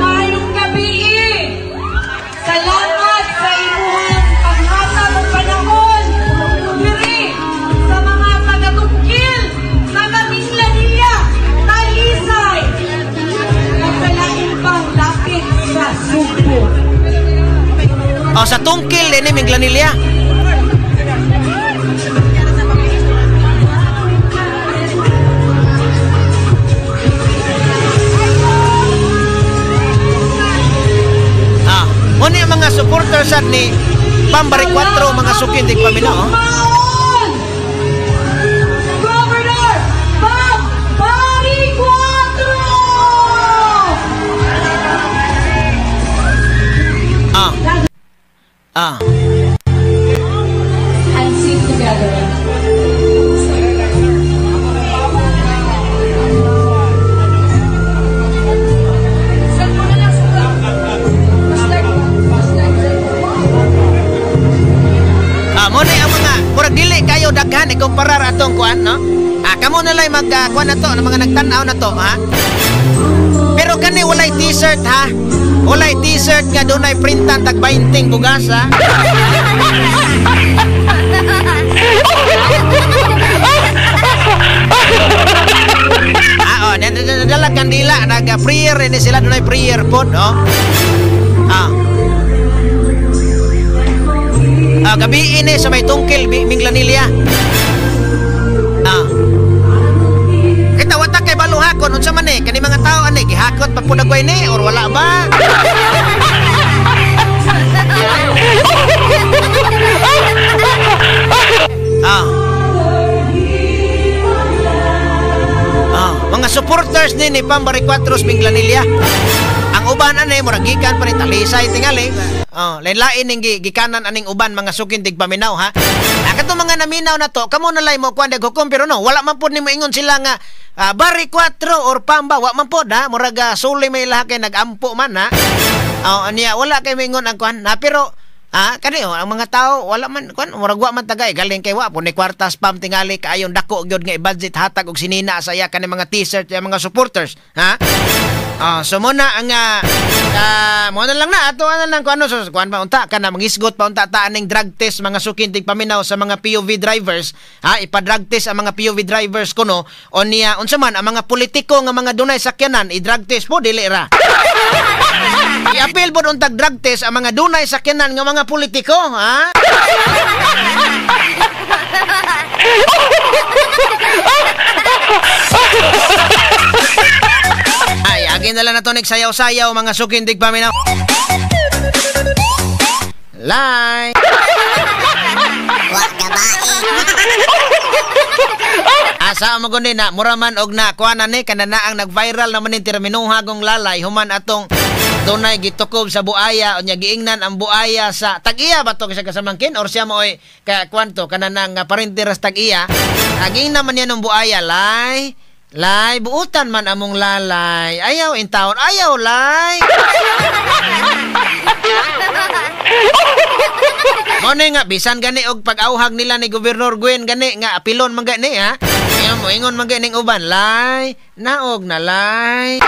Maayong gabi. Salamat sa imuhang paghatag og panahon diri sa mga taga-Tungkil, taga-Minglanilla, Talisay, at sa lain pang dapit sa Sugbo. O sa Tungkil din ni Minglanilla. Ah, muna yung mga supporters at ni Pam Baricuatro mga sukin tigpaminaw. Oh. Governor Pam Baricuatro! Ah. Ah. And sing together. Ah, mo na ang mga murag dili kayo daghan ikumparar atong kuan no. Ah, kamo na lang mag kuan na to ng mga nagtan-aw na to ha. Pero kani walay t-shirt ha. Walay t-shirt nga dunay printan tag 20 bugas ha. Ah, oh, nadala kandila, nag-prayer ni sila, dunay prayer pod, oh. Ah. Ah, gabi ini sa may tungkil Minglanilla. Ah. Kita wata kay baluhakon unsa man ni kani mga tao ani gihakot pa pud agway ni or wala ba? Ah. Ah, mga supporters ni Pam Baricuatro Minglanilla. Ang uban ani murag gikan pa ni Talisay tingali. Oh, lain-lain ning gikanan aning uban mga sukin tigpaminaw ha. Katong mga naminaw na to, kamo na lay mo kuan hukom pero no, wala man pod nimo ingon sila nga Baricuatro or Pamba, wa man pod ha. Murag suli may ilaha kay nagampo man ha. Oh, niya wala kay moingon ang kuan ha, pero kani oh, ang mga tao wala man kuan murag wa man tagay galing kay wa po ni kwarta spam tingali kaayon dako gyud nga i-budget hatag og sinina sa iya kani mga t-shirt ya mga supporters ha. So muna ang mo na lang na ato ana lang kuan so kuan pa unta kana mangisgot pa unta ta aning drug test mga sukin tigpaminaw sa mga POV drivers ha, ipa-drug test ang mga POV drivers kuno o niya unsa man ang mga politiko nga mga dunay sakyanan i-drug test po dili ra. I-appeal po untag drug test ang mga dunay sakyanan nga mga politiko ha. Ay, agin na lang na to nagsayaw-sayaw mga sukin tigpaminaw. Lai. Wa gabae. Asa mo guni na mura man og na kuan ni kanana ang nag-viral naman ni terminuha gong lalay human atong dunay gitukob sa buaya unya giingnan ang buaya sa tag-iya ba to kasi kasamangkin or siya mooy ka kwanto kanana nga parintiras tag-iya. Giingnan man niya ng buaya lay. Lay, buutan man among lalay. Ayaw in town, ayaw lay. Mo nga bisan gani og pag-auhag nila ni Gobernador Gwen gani nga apilon man gani ha. Ingon mo ingon man gani ning uban lay, naog na lay.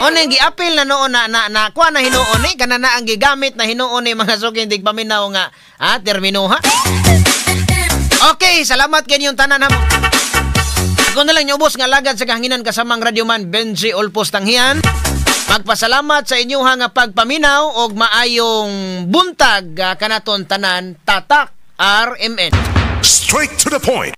One giapil na noon na na, na kuha na hinuon ni kana na ang gigamit na hinuon ni mga suking tigpaminaw nga ha termino ha. Okay, salamat kanyong tanan ha. Ako na lang nyubos nga lagad sa kahanginan kasamang radyoman Benji Olpos Tanghian. Magpasalamat sa inyo nga pagpaminaw og maayong buntag kanaton tanan. Tatak RMN. Straight to the point.